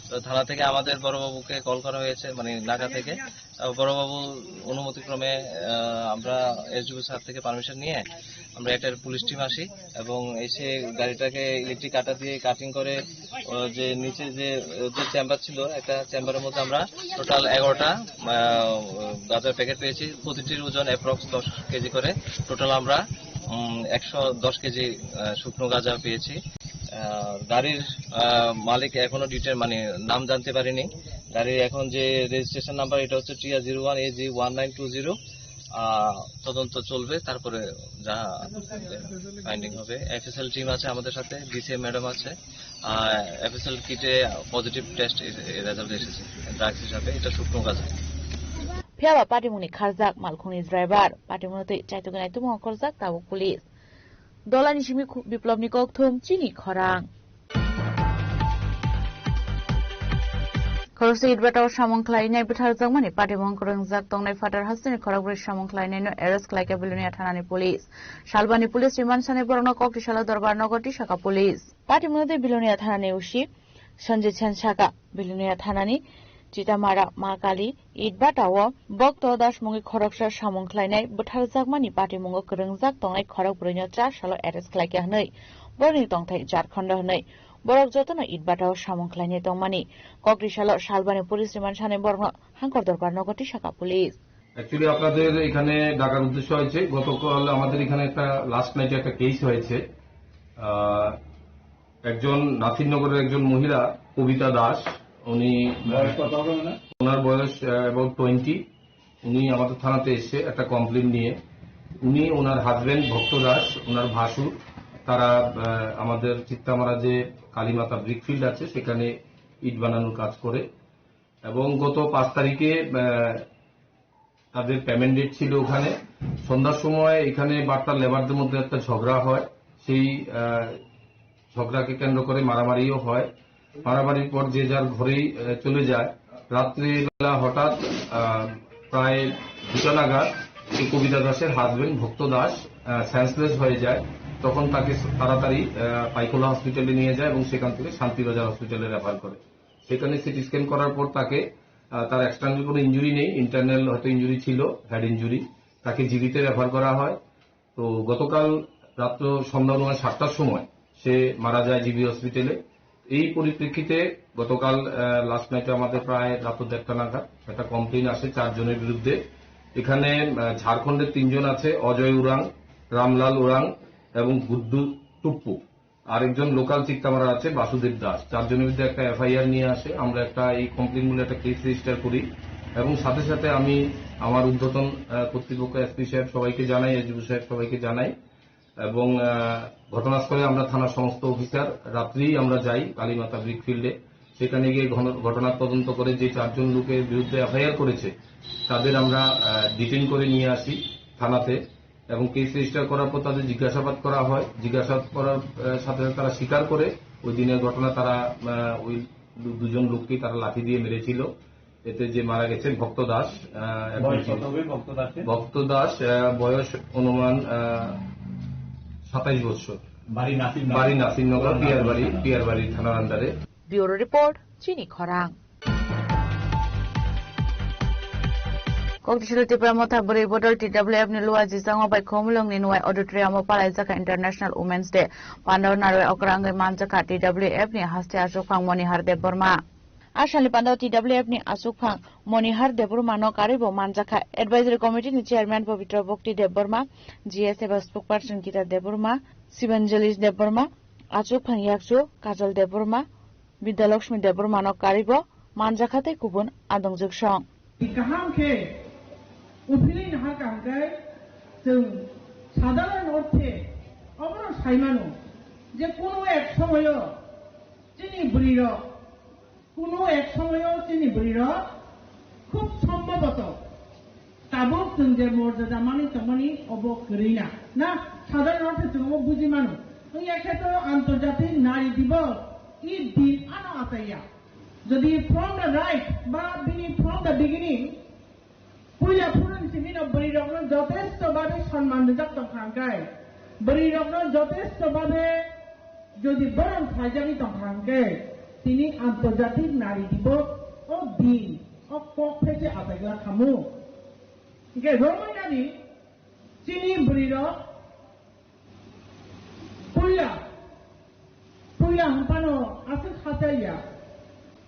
তো থানা থেকে আমাদের বড়বাবুকে কল করা হয়েছে, মানে, নাকা থেকে। আহ, বড়বাবুর অনুমতিক্রমে, আহ, আমরা এসডিপিও স্যার থেকে পারমিশন নিয়ে আমরা একটা পুলিশ টিম আসি এবং এসে গাড়িটাকে ইলেকট্রিক কাটার দিয়ে কাটিং করে, আহ, যে নিচে যে ওদের চেম্বার ছিল, একটা চেম্বারের মধ্যে আমরা টোটাল এগারোটা, আহ, গাঁজার প্যাকেট পেয়েছি। প্রতিটির ওজন অ্যাপ্রক্স দশ কেজি করে। টোটাল আমরা, উম, একশো দশ কেজি, আহ, শুকনো গাঁজা পেয়েছি। আহ, গাড়ির, আহ, মালিক এখনো ডিটেল, মানে, নাম জানতে পারিনি। গাড়ির এখন যে রেজিস্ট্রেশন নাম্বার, এটা হচ্ছে TR zero one AG one nine two zero. তদন্ত চলবে, তারপরে যা ফাইন্ডিং হবে। এফএসএল টিম আছে আমাদের সাথে, ডিসি ম্যাডাম আছে। এফএসএল কিটে পজিটিভ টেস্ট রেজাল্ট এসেছে ড্রাগস হিসাবে, এটা শুকনো গাঁজা। Phiya ba patimungni kharjak malkhungni driver, patimungno twi chaitugwi naitukmung ongkhorjak tabuk police. Dolani simi khu-, Biplobni kokthum chini khorang. Khoroksa Itbata o samung khlainai bwtharjakmani patimung kwrwngjak tongnai phatar hasteni khorokbrwi samung khlainaino arrest khlaikha Bilonia thanani police. Salbani police remand sanai borokno Koktisalo dorbar nogo tisaka police. Patimungno twi Bilonia thanani O C Sanjay Sen saka, Bilonia thanani Chitamara Ma Kali Itbata o Bhakta Das mungwi khoroksa samung khlainai bwtharjakmani patimungo kwrwngjak tongnai khorokbrwino char salo arrest khlaikha hwnwi borokni tongthai Jharkhando hwnwi borok jotono Itbata o samung khlainai tongmani Koktisalo Salbani police remand sanai borokno Hangkor Dorbar nogo tisaka police. Actually আপনাদের এখানে ডাকার উদ্দেশ্য হয়েছে, গতকাল আমাদের এখানে একটা লাস্ট নাইটে একটা কেস হয়েছে। আহ, একজন নাসিরনগরের একজন মহিলা কবিতা দাস, উনি বয়স কত হবে ওনার? ওনার বয়স অ্যাবাউট টোয়েন্টি। উনি আমাদের থানাতে এসে একটা কমপ্লেন নিয়ে, উনি, ওনার হাজবেন্ড ভক্ত দাস, ওনার ভাসুর, তারা আহ, আমাদের চিত্তামারা যে কালীমাতা ব্রিকফিল্ড আছে সেখানে ইট বানানোর কাজ করে। এবং গত পাঁচ তারিখে আহ, তাদের পেমেন্ট ডেট ছিল ওখানে। সন্ধ্যার সময় এখানে বার্তার লেবারদের মধ্যে একটা ঝগড়া হয়। সেই আহ, ঝগড়াকে কেন্দ্র করে মারামারিও হয়। মারামারির পর যে যার ঘরেই আহ, চলে যায়। রাত্রিবেলা হঠাৎ আহ, প্রায় দুটা নাগাদ এই কবিতা দাসের হাজবেন্ড ভক্ত দাস সেন্সলেস হয়ে যায়। তখন তাকে তাড়াতাড়ি আহ, পাইকোলা হসপিটালে নিয়ে যায় এবং সেখান থেকে শান্তিবাজার হসপিটালে রেফার করে। সেখানে সিটি স্ক্যান করার পর তাকে আহ, তার এক্সটার্নাল কোনো ইনজুরি নেই, ইন্টারনাল হয়তো ইনজুরি ছিল, হেড ইনজুরি। তাকে জিবিতে রেফার করা হয়। তো গতকাল রাত্র সন্ধ্যা অনুমান সাতটার সময় সে মারা যায় জিবি হসপিটালে। এই পরিপ্রেক্ষিতে গতকাল লাস্ট নাইটে আমাদের প্রায় রাত দেড়টা নাগাদ একটা কমপ্লেন আসে চারজনের বিরুদ্ধে। এখানে আহ, ঝাড়খণ্ডের তিনজন আছে, অজয় উরাং, রামলাল উরাং এবং গুড্ডু টুপ্পু। আরেকজন লোকাল চিত্তামারা আছে বাসুদেব দাস, চারজনের বিরুদ্ধে একটা এফআইআর নিয়ে আসে। আমরা একটা এই কমপ্লেন বলে একটা কেস রেজিস্টার করি এবং সাথে সাথে আমি আমার ঊর্ধ্বতন আহ, কর্তৃপক্ষ, এসপি সাহেব সবাইকে জানাই, এসডিপিও সাহেব সবাইকে জানাই এবং আহ, ঘটনাস্থলে আমরা থানার সমস্ত অফিসার রাত্রেই আমরা যাই কালীমাতা ব্রিকফিল্ডে। সেখানে গিয়ে ঘন- ঘটনার তদন্ত করে যে চারজন লোকের বিরুদ্ধে এফআইআর করেছে তাদের আমরা ডিটেইন করে নিয়ে আসি থানাতে। এবং কেস রেজিস্টার করার পর তাদের জিজ্ঞাসাবাদ করা হয়। জিজ্ঞাসাবাদ করার আহ, সাথে সাথে তারা স্বীকার করে ওই দিনের ঘটনা। তারা আহ, ওই দু- দুজন লোককেই তারা লাঠি দিয়ে মেরেছিল। এতে যে মারা গেছে ভক্ত দাস, আহ, এখন বয়স কত হবে ভক্ত দাসের? ভক্ত দাস আহ, বয়স অনুমান আহ, সাতাইশ বছর। বাড়ি নাসির বাড়ি নাসিরনগর, পিয়ারবাড়ি, পিয়ারবাড়ি থানার আন্ডারে। Bureau Report, Chini Khorang. Kokdisalo Tipra Motha Bwrwi Bodol T W F ni Luwa Jisango bai Khumulwng ni Nuwai Auditorium o palai jakha International Women's Day. Pandao narwai okra wngwi manjakha T W F ni haste achukphang Monihar Debbarma. Asalni pandao T W F ni achukphang Monihar Debbarma no karwi bo manjakha Advisory Committee ni Chairman Pabitra Bhakti Debbarma, G S eba Spokesperson Gita Debbarma, Sibanjali Debbarma, achukphang yakchu Kajal Debbarma, Bidya Lakshmi Debbarmano karwibo manjakha tei kubun adongjwk song. Kaham khe uphilwi naharkha hwnkhe chwng sadharon orthe obono sai mano je kuno ek somoyo chini bwrwirok, kuno ek somoyo chini bwrwirok khub sombhoboto tabuk chwng je morjada manwi tongmani obo kwrwi na, na sadharon orthe chwng obo buji mano. Wngya khe to Antarjatik Nari Divos i din ano achaiya. Jodi from the right ba bini from the beginning, puila phuruni simi no bwrwi rokno jotesto babe sonman rijak tongkha hwnkhe, bwrwi rokno jotesto babe jodi borom khlaijagwi tongkha hwnkhe, tini Antarjatik Nari Divos o din o kok phese achai glak khamu. Hingke romwi nadi chini bwrwi rok puila, puila hwnphano aswk hachaliya,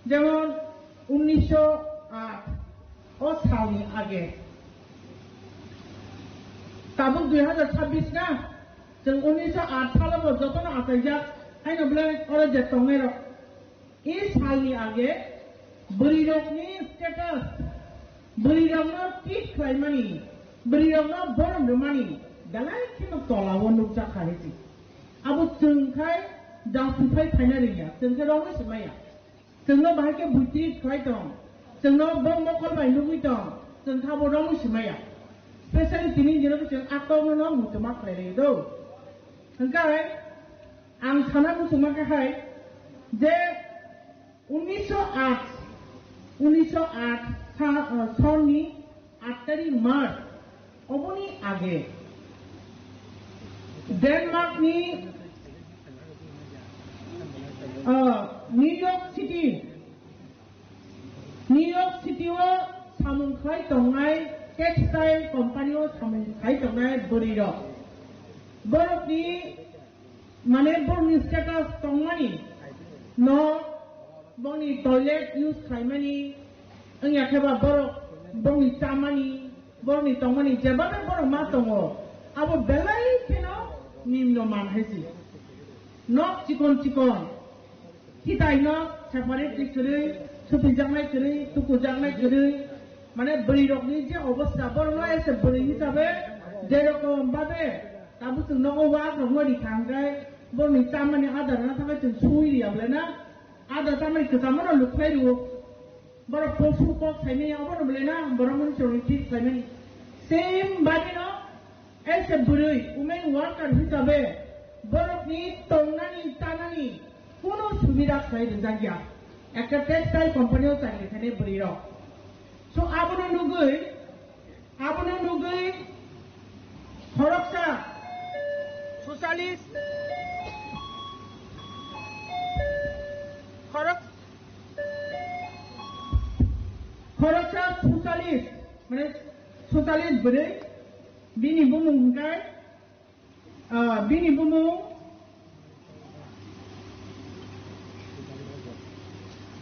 jemon unnisho aat o salni age. Tabuk dui hazar chabbish na, chwng unnisho aat salo bo jotono achaijak, haino bwle oro je tongnai rok. E salni age Bwrwirokni status, bwrwirokno treat khlaimani, bwrwirokno borom rwmani belai kheno tolao nukjakha hinwi. Abo chwng khai justify khaina rwya, chwng khe romwi se maya. Chwngno bahai khe bui treat khlai tong, chwngno bo mokol bai nugwi tong, chwng khe abo romwi se maya. Specially tini dino khe chwng a kokno no muchungma khlai rw do. Hwnkhe ang sana muchungma khe hai je Unisho aat, unisho aat sa-, ah, sonni aat tarik March, oboni age Denmark ni, ah, New York City, New York City o samung khlai tongnai textile company o samung khlai tongnai bwrwi rok, borok ni Mane borokni status tongmani no, borokni toilet use khlaimani, wngya khe ba borok, borokni chamani, borokni tongmani jeba borok ma tongo, abo belai kheno nimno man hai se. Nok chikon chikon, khitai nok separate ni kwrwi, supijaknai kwrwi, tukujaknai kwrwi, mane bwrwi rokni je obostha, borokno ese bwrwi hisabe je rokom babe, Tabuk chwng nogo wak rok no rikha hwnkhe borokni chamani adar na thangkhe chwng sui riya bwle na? Adar chamani kwchamo no lukhlai rwo. Borok posu kok saimanya obo no bwle na? Borok mani chwng thik saimani. Same badi no as a bwrwi, women worker hisabe borokni tongnani chanani kuno subida khlai rijak ya. Ekta textile company o chakri khainai bwrwi rok. So abono nugwi, abono nugwi khoroksa susalis, khorok-, khoroksa susalis, mane susalis bwrwi, bini bumung hwnkhe Ah, bini bumung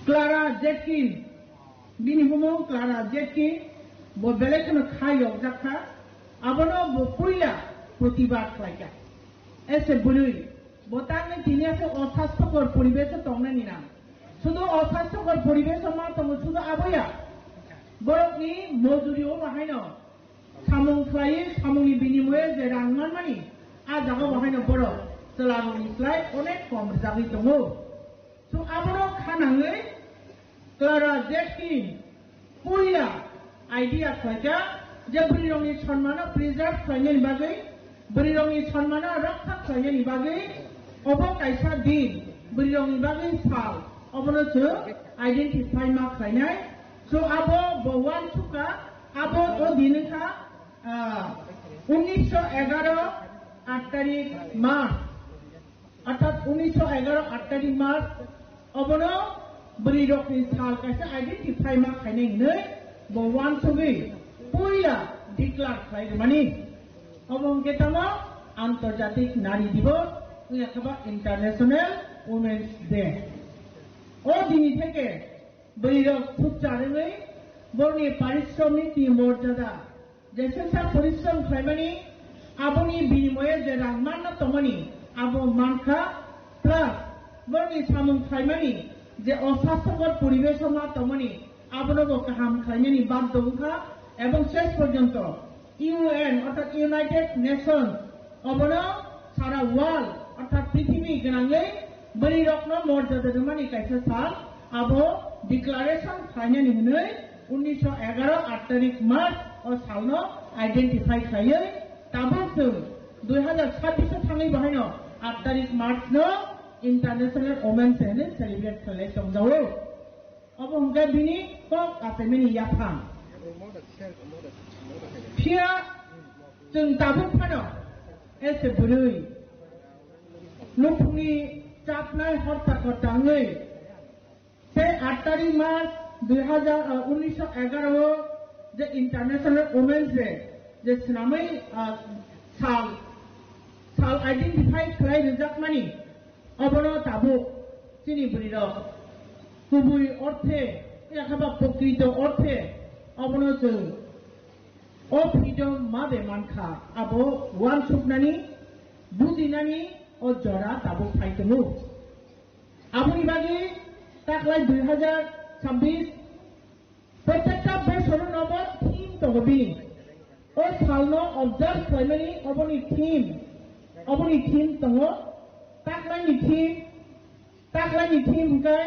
Clara Zetkin. Bini bumung Clara Zetkin. Bo belai kheno kha yokjak kha. Abono bo puila protibad khlai kha. Ese bwrwi. Bo tangni tini ase osasthokor poribesh o tongnani nang. Sudu osasthokor poribesh o ma tongo sudu aboya. Borokni mojuri o bahaino. Samung khlaiwi samungni binimoye je rang manmani, a jaga bo haino borok chwlarokni slai onek kom rwjagwi tongo. So abono kha nangwi Clara Zetkin puila idea khlaikha je bwrwirokni sonmano preserve khlainani bagwi, bwrwirokni sonmano rokha khlainani bagwi obo kaisa din, bwrwirokni bagwi sal, obono chwng identify ma khlainai. So abo bo uansukha, abo o din wngkha, ah, unisho egaro aat tarik March, orthat unisho egaro aat tarik March, obono bwrwi rokni sal kaisa identify ma khainai hinwi bo uansugwi puila declare khlai rwmani. Obo hwnkhe tamo Antarjatik Nari Dibo, wngya khe ba International Women's Day. O dini theke Bwrwirok thukcha rwngwi borokni parishromikni morjada, jesesa porishrom khlaimani, aboni binimoye je rang manna tongmani, abo mankha, plus borokni samung khlaimani je osasthokor poribesh o ma tongmani, abono bo kaham khlainani bagdo wngkha, ebong ses porjonto U N orthat United Nations obono sara world orthat prithibi gwnangwi bwrwirokno morjada rwmani kaisa sal, abo declaration khlainani hwnwi unisho egaro aat tarik March o salno identify khlaiwi tabuk chwng dui hazar sabbish o thangwi bahaino aat tarik March no International Women's Day hwnwi celebrate khlai tongjao. Obo hwnkhe bini kok achaimani yaphang. Phiya chwng tabuk phano ese bwrwi nukhungni chapnai horta korta wngwi tei aat tarik March dui hazar, ah, unisho egaro o je International Women's Day je swnamwi, ah, sal, sal identify khlai rwjakmani. Obono tabuk chini bwrwirok kubui orthe, yakha ba prokrito orthe obono chwng o freedom ma de mankha, abo uansuknani, bujinani o jora tabuk phai tongo. Aboni bagwi taklai dui hazar sabbish tongo bini. O salno observe khlaimani oboni theme, oboni theme tongo, taklaini theme, taklaini theme hwnkhe,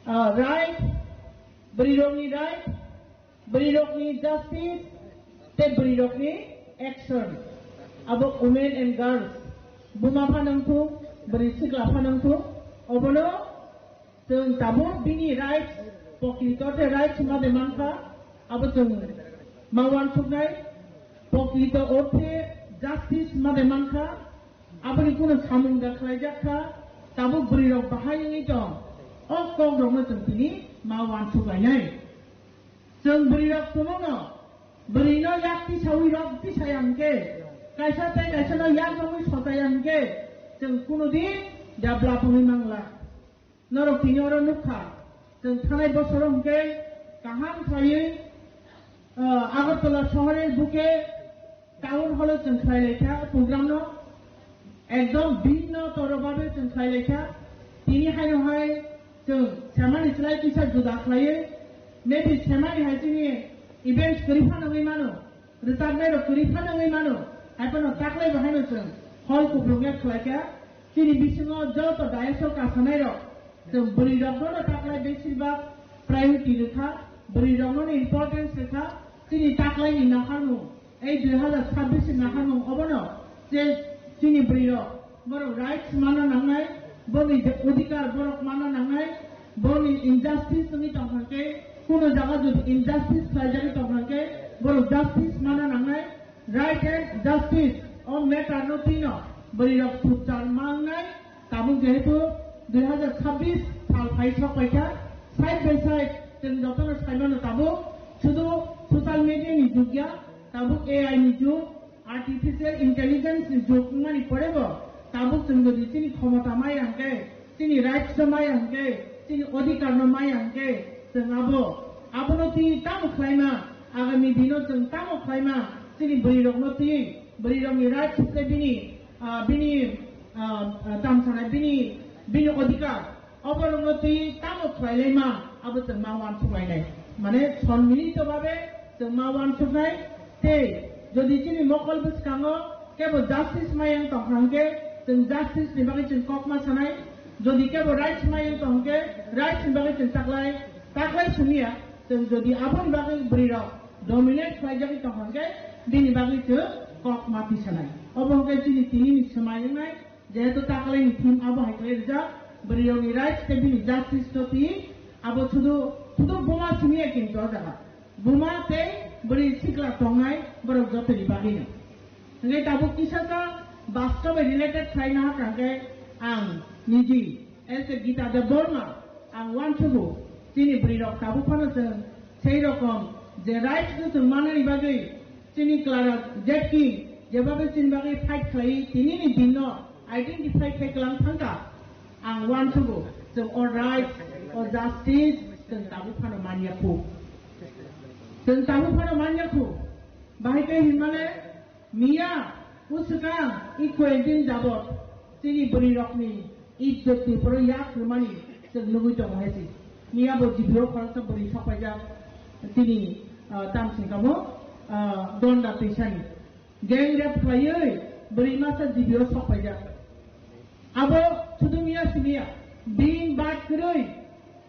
ah, right, bwrwirokni right, bwrwirokni justice, tei bwrwirokni action. Abo women and girls, buma phanangthung, bwrwi sikla phanangthung, obono chwng tabuk bini rights, pokrito tei rights ma de mankha, abo chwng ma uansuknai, pokrito orthe justice ma de mankha, aboni kunu samung da khlaijak kha, tabuk bwrwirok bahai wngwi tong, o kokrokno chwng tini ma uansuk lainai. Chwng bwrwirok tumungno, bwrwino yak tisawi rok tisaya hwnkhe, kaisa tei kaisano yak romwi sotaya hwnkhe, chwng kunu din develop wngwi mangla. Norok tini oro nukha, chwng thanai bosoro hwnkhe kaham khlaiwi, ah, Agartala sohorni buke town hall-o chwng khlai lai kha program no, ekdom bhinno toro babe chwng khlai lai kha. Tini haino hai chwng semani slai kisa juda khlaiwi, maybe semani hai chini events kwrwi phano wngwi mano. Rwchapnai rok kwrwi phano wngwi mano, hai phano taklai bo haino chwng hall kuplung ya khlai kha. Chini bisingo joto dais o kasanai rok, chwng bwrwi rok no taklai besir bak priority rwkha, bwrwi rok no importance rwkha. Chini taklai ni naharmung, ei dui hazar chabbish ni naharmung obono je chini bwrwi rok borok rights mana nangnai, boni je odhikar borok mana nangnai, boni injustice wngwi tongkha khe, kuno jaga jodi injustice khlaijagwi tongkha khe, borok justice mana nangnai, right and justice o matter no twino bwrwi rok sukchar mangnai. Tabuk jehetu dui hazar chabbish sal phai sok paikha, side by side chwng jotono saimano tabuk sudu social media ni jug ya, tabuk A I ni jug, Artificial intelligence ni jug wngmani pore bo tabuk chwng jodi chini khomota maya hwnkhe, chini rights maya hwnkhe, chini odhikar no maya hwnkhe, chwng abo, abono twi tamo khlaima, agami dino chwng tamo khlaima, chini bwrwi rokno twi, bwrwi rokni rights tei bini, ah, bini, ah, ah, tamsanai bini, bini odhikar. Oborokno twi tamo khlailaima, abo chwng ma uansuk lainai. Mane, sonmilito babe chwng ma uansuknai, tei jodi chini mokol bwskango kebo justice mayang tongkha hwnkhe, chwng justice ni bagwi chwng kok ma sanai. Jodi kebo rights mayang tong hwnkhe, rights ni bagwi chwng taklai, taklai simiya, chwng jodi aboni bagwi bwrwi rok dominate khlaijagwi tongkha hwnkhe, bini bagwi chwng kok ma tisanai. Obo hwnkhe chini tini ni swmai wngnai. Jehetu taklai ni theme abo hai khlai rijak, bwrwi rokni rights tei bini justice no twi, abo sudu, sudu buma simi ya kintu o jaga. Buma tei bwrwi sikla tongnai borok jotoni bagwi no. Hwnkhe tabuk kisa sa bastob bai related khlai na hakha hwnkhe ang niji as a Gita Debbarma ang uansugo chini bwrwi rok tabuk phano chwng sei rokom je rights no chwng manani bagwi Chini Clara Zetkin, jeba khe chini bagwi fight khlai, tini ni din no identify khai klang thangkha. Ang uansugo, chwng o rights, o justice, chwng tabuk phano manya khu. Chwng tabuk phano manya khu. Bahai khe hinmale, miya, uswkang, i koi din jabot, chini bwrwi rokni ijjot ni poro yak rwmani chwng nugwi tongo hai se. Miya bo G P O khoroksa bwrwi sokpaijak chini, ah, tamsing kamo, ah, Donda twisani. Gang rape khlaiwi bwrwi masa G P O sokpaijak. Abo sudu miya simiya, bini bad kwrwi.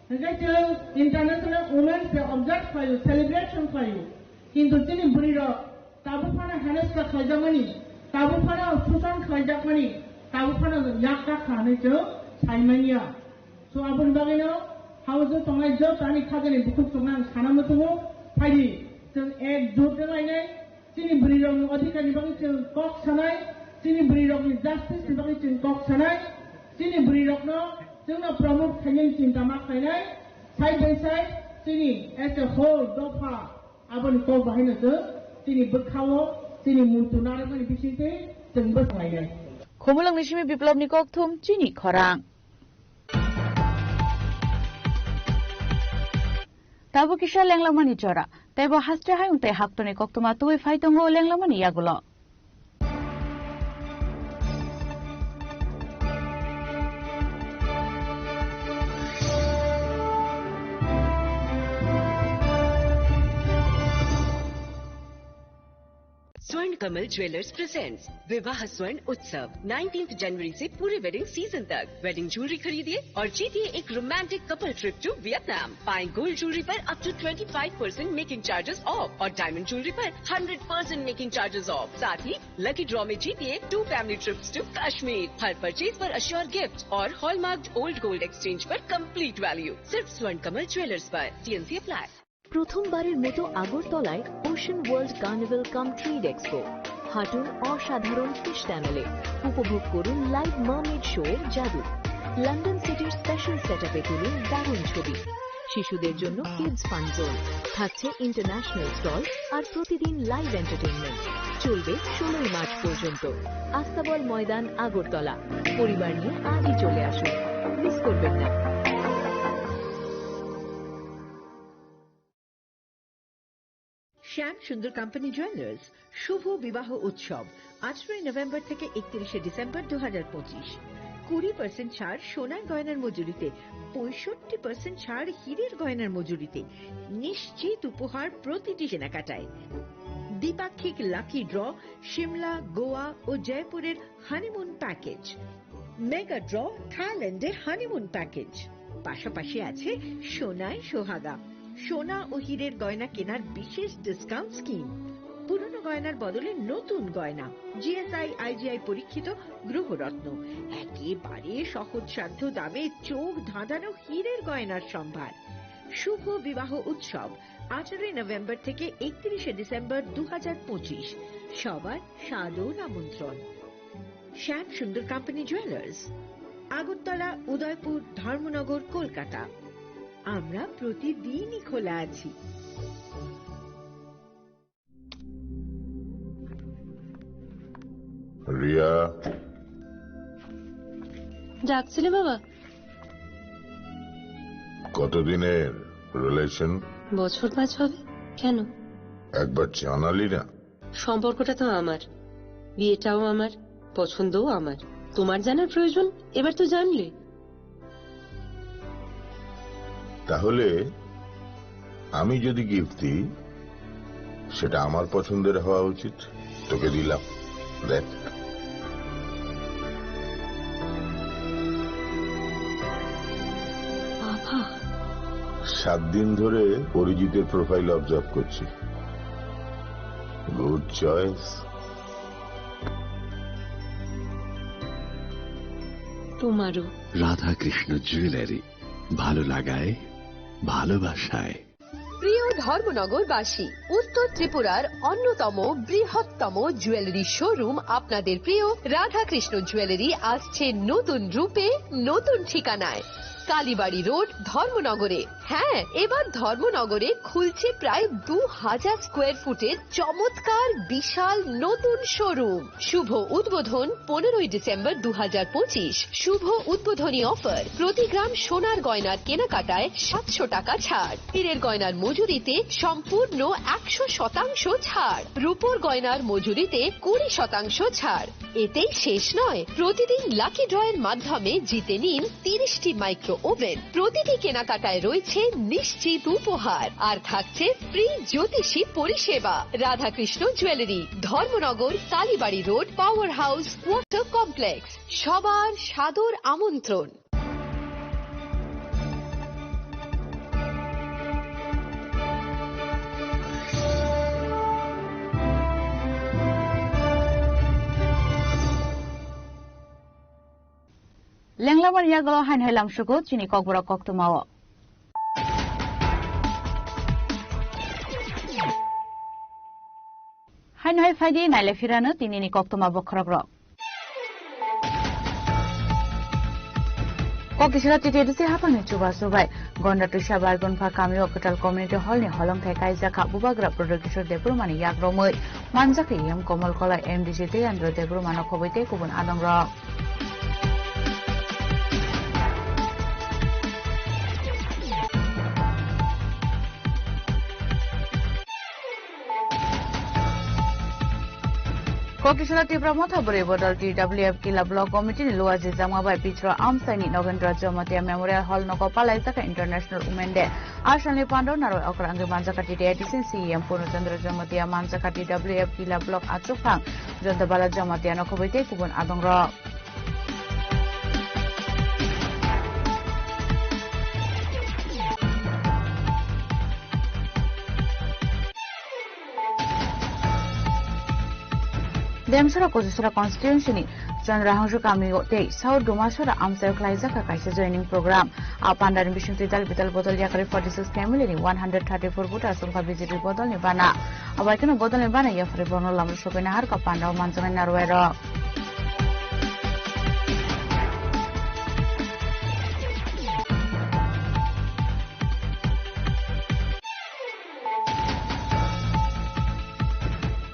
Hwnkhe chwng International Women's Day observe khlaio, celebration khlaio. Kintu chini bwrwi rok tabuk phano heneska khlaijakmani, tabuk phano susan khlaijakmani, tabuk phano yak kakha hinwi chwng saimanya. So aboni bagwino haujo tongnai joto ani khajani bukhuk chuknai ang sana muchungo, phaidi chwng ek jut wnglainai, chini bwrwi rokni odhikar ni bagwi chwng kok sanai, chini bwrwi rokni justice ni bagwi chwng kok sanai, chini bwrwi rokno chwngno promote khainani chinta ma khlainai, side by side chini as a whole dopha Aboni kok bahaino chwng chini bwkhao chini muntu narwkmani bisingtwi chwng bwsalainai. Khumulwngni simi Biplobni kokthum chini khorang. Tabuk kisa lenglamani jora, teibo haste hayung tei haktorni koktwma tubui phai tongo lenglamani yagulo. स्वर्ण Kamal jewellers presents विवाह स्वर्ण उत्सव, नाइनटीन्थ जनवरी से पूरे wedding season तक। Wedding jewellery खरीदिए और जीतिए एक romantic couple trip to Vietnam. पाएं गोल्ड ज्वेलरी पर up to twenty five percent making charges off और डायमंड ज्वेलरी पर hundred percent making charges off. साथ ही लकी ड्रॉ में जीतिए two family trips to Kashmir. हर परचेज पर अश्योर गिफ्ट और हॉलमार्क्ड ओल्ड गोल्ड एक्सचेंज पर कंप्लीट वैल्यू। सिर्फ स्वर्ण कमल ज्वेलर्स पर। TNC apply. প্রথমবারের মতো আগরতলায় ওশান ওয়ার্ল্ড কার্নিভাল কাম ট্রেড এক্সপো। হাঁটুন অসাধারণ ফিশ টানেলে, উপভোগ করুন লাইভ মার্মেড শো এর জাদু। লন্ডন সিটির স্পেশাল সেটআপে তুলুন দারুণ ছবি। শিশুদের জন্য কিডস ফান জোন, থাকছে ইন্টারন্যাশনাল স্টল আর প্রতিদিন লাইভ এন্টারটেইনমেন্ট। চলবে ষোলোই মার্চ পর্যন্ত। আস্তাবল ময়দান, আগরতলা। পরিবার নিয়ে আজই চলে আসুন, মিস করবেন না। শ্যাম সুন্দর কোম্পানি জুয়েলার্স শুভ বিবাহ উৎসব, আঠারোই নভেম্বর থেকে একত্রিশে ডিসেম্বর দু হাজার পঁচিশ। কুড়ি পার্সেন্ট ছাড় সোনার গয়নার মজুরিতে, পঁয়ষট্টি পার্সেন্ট ছাড় হীরের গয়নার মজুরিতে, নিশ্চিত উপহার প্রতিটি কেনাকাটায়। দ্বিপাক্ষিক লাকি ড্র, সিমলা, গোয়া ও জয়পুরের হানিমুন প্যাকেজ, মেগা ড্র, থাইল্যান্ডে হানিমুন প্যাকেজ। পাশাপাশি আছে সোনায় সোহাগা, সোনা ও হীরের গয়না কেনার বিশেষ ডিসকাউন্ট স্কিম। পুরনো গয়নার বদলে নতুন গয়না, জিএসআই, আইজিআই পরীক্ষিত গ্রহরত্ন, একেবারে সহজসাধ্য দামে চোখ ধাঁধানো হীরের গয়নার সম্ভার। শুভ বিবাহ উৎসব, আঠারোই নভেম্বর থেকে একত্রিশে ডিসেম্বর দু হাজার পঁচিশ। সবার সাদর আমন্ত্রণ। শ্যাম সুন্দর কোম্পানি জুয়েলার্স, আগরতলা, উদয়পুর, ধর্মনগর, কলকাতা। আমরা প্রতিদিনই খোলা আছি। রিয়া। ডাকছিলে বাবা? কতদিনের রিলেশন? বছর পাঁচ হবে। কেন? একবার জানালি না। সম্পর্কটা তো আমার, বিয়েটাও আমার, পছন্দও আমার। তোমার জানার প্রয়োজন, এবার তো জানলে। তাহলে আমি যদি গিফট দিই, সেটা আমার পছন্দের হওয়া উচিত। তোকে দিলাম, দেখ। বাবা। সাত দিন ধরে অরিজিতের প্রোফাইল অবজার্ভ করছি। Good choice. তোমারও। রাধাকৃষ্ণ জুয়েলারি, ভালো লাগায়, ভালোবাসায়। প্রিয় ধর্মনগরবাসী, উত্তর ত্রিপুরার অন্যতম বৃহত্তম জুয়েলারি শোরুম আপনাদের প্রিয় রাধাকৃষ্ণ জুয়েলারি আসছে নতুন রূপে, নতুন ঠিকানায়, কালীবাড়ি রোড, ধর্মনগরে। হ্যাঁ, এবার ধর্মনগরে খুলছে প্রায় দু হাজার স্কোয়ার ফুটের চমৎকার বিশাল নতুন শোরুম। শুভ উদ্বোধন পনেরোই ডিসেম্বর দু হাজার পঁচিশ। শুভ উদ্বোধনী অফার, প্রতি গ্রাম সোনার গয়নার কেনাকাটায় সাতশো টাকা ছাড়, হীরের গয়নার মজুরিতে সম্পূর্ণ একশো শতাংশ ছাড়, রূপোর গয়নার মজুরিতে কুড়ি শতাংশ ছাড়। এতেই শেষ নয়, প্রতিদিন লাকি ড্রয়ের মাধ্যমে জিতে নিন তিরিশটি মাইক্রো ওভেন। প্রতিটি কেনাকাটায় রয়েছে নিশ্চিত উপহার, আর থাকছে ফ্রি জ্যোতিষী পরিষেবা। Radhakrishna jewellery, Dharmanagar, Kalibari road, power house, water complex. সবার সাদর আমন্ত্রণ। Lenglamani yagulo haino hai lamsugo chini kokborok koktwmao. Haino hai phaidi naile phirano tinini koktwma bokhorokrok. Kokisra T T D C haphangni chubachu bai Gonda Twisa Baigunpha kamio kwtal community hall ni holongthai kaijakha Bubagra Prodot Kishore Debbarmani yakromwi manjakha E M Komol Kolai, M D C Teyandra Debbarmano khobwi tei kubun adongrok. Kokisala Tipra Motha Bwrwi Bodol T W F Kila Block Committee ni luaji jama bai Pitro Amsaini Nogendra Jamatia Memorial Hall nogo palaijak International Women Day. Asalni pandao narwai okra wngwi manjak T T I T C C E M Purno Chandra Jamatia manjak T W F Kila Block Achukphang Jonta Bala Jamatia nokhobwi tei kubun adongrok. Demsora Kojusora constituency ni Chandra Hangso kami o tei South Dumasora amchaio khlaijak kaisa joining program. A pandani bisingtwi dal bidal bodol yakarwi forty six family ni one hundred thirty four voters wngkha B J P bodol ni bana. Abaikeno bodol ni bana yaphari bono lama sogwi naharkha pandao manjaknai narwai rok.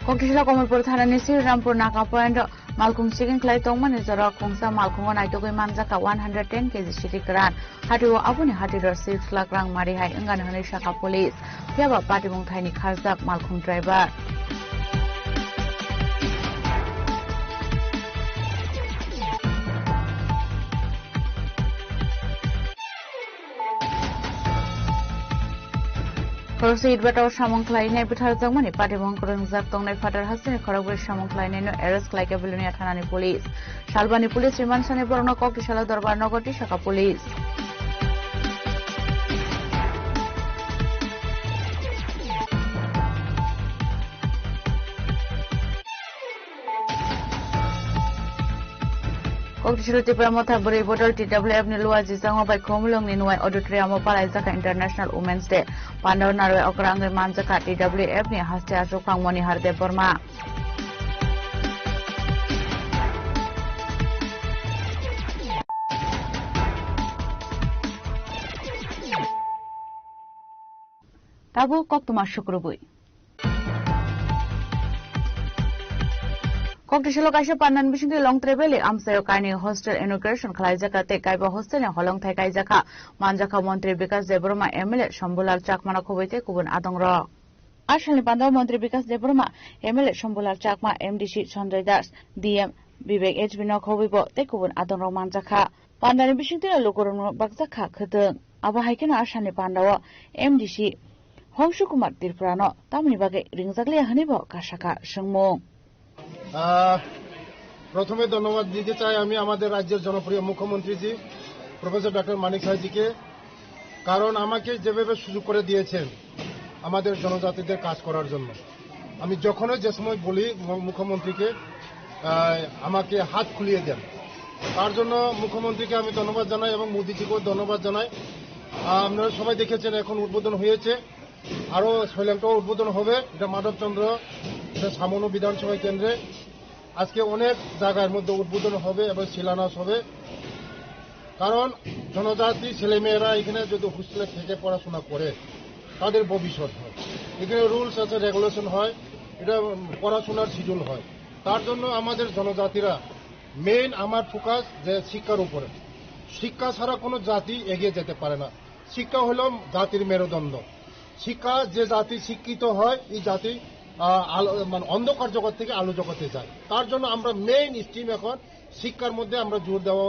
Kokisala Komolpur thanani Sri Rampur Naka Point o malkhung checking khlai tongmani jora khungsa malkhungo naitugwi manjakha one hundred ten K G siti kwran. Hatio aboni hatiro six lakh rang mari hai wngani hwnwi sakha police. Phiyaba patimung thaini kharjak malkhung driver. Khoroksa itbata o samung khlainai bwtharjakmani patimung kwrwngjak tongnai phatar hasteni khorokbrwi samung khlainaino arrest khlaikha Belonia thanani police. Salbani police remand sani borokno Kokisala Dorbar nogo tisakha police. Kokisala Tipra Motha Bwrwi Bodol T W F ni luaji jama bai Khumulwng ni Nuwai Auditorium o palaijak International Women's Day. Pandao narwai okra wngwi manjakha T W F ni haste achukphang Monihar Debbarma. Tabuk koktwma sukrubwi. Koktisalo kaisa pandani bisingtwi Longtrai Valley amchaio kainwi hostel inauguration khlaijak tei kaiba hostelni holongthai kaijakha manjakha Montri Bikas Debbarma, M L A Shambhulal Chakmano khobwi tei kubun adongrok. Asalni pandao Montri Bikas Debbarma, M L A Shambhulal Chakma, M D C Sanjoy Das, D M Vivek H B no khobwibo tei kubun adongrok manjakha. Pandani bisingtwi lukurokno bakjakha khwtwng. Abo hai kheno asalni pandao M D C Hongshu Kumar Tripurano tamoni bagwi ringjakliya hwnwibo kasakha swngmung. আহ, প্রথমে ধন্যবাদ দিতে চাই আমি আমাদের রাজ্যের জনপ্রিয় মুখ্যমন্ত্রীজি, professor doctor মানিক সাহাজিকে, কারণ আমাকে যেভাবে সুযোগ করে দিয়েছেন আমাদের জনজাতিদের কাজ করার জন্য। আমি যখনই যে সময় বলি মু-, মুখ্যমন্ত্রীকে, আহ, আমাকে হাত খুলিয়ে দেন। তার জন্য মুখ্যমন্ত্রীকে আমি ধন্যবাদ জানাই এবং মোদিজিকেও ধন্যবাদ জানাই। আহ, আপনারা সবাই দেখেছেন, এখন উদ্বোধন হয়েছে, আরও সৈলাংটাও উদ্বোধন হবে। এটা মাধবচন্দ্র, এটা সামনো বিধানসভা কেন্দ্রে আজকে অনেক জায়গার মধ্যে উদ্বোধন হবে এবং শিলান্যাস হবে। কারণ জনজাতি ছেলেমেয়েরা এখানে যদি হোস্টেলে থেকে পড়াশোনা করে, তাদের ভবিষ্যৎ হয়। এখানে রুলস আছে, রেগুলেশন হয়, এটা, উম, পড়াশোনার শিডিউল হয়। তার জন্য আমাদের জনজাতিরা মেইন আমার ফোকাস যে শিক্ষার উপরে। শিক্ষা ছাড়া কোনো জাতি এগিয়ে যেতে পারে না। শিক্ষা হলো জাতির মেরুদণ্ড। শিক্ষা, যে জাতি শিক্ষিত হয়, এই জাতি, আহ, আলো, মানে, অন্ধকার জগৎ থেকে আলো জগতে যায়। তার জন্য আমরা মেইন স্ট্রিম এখন শিক্ষার মধ্যে আমরা জোর দেওয়া,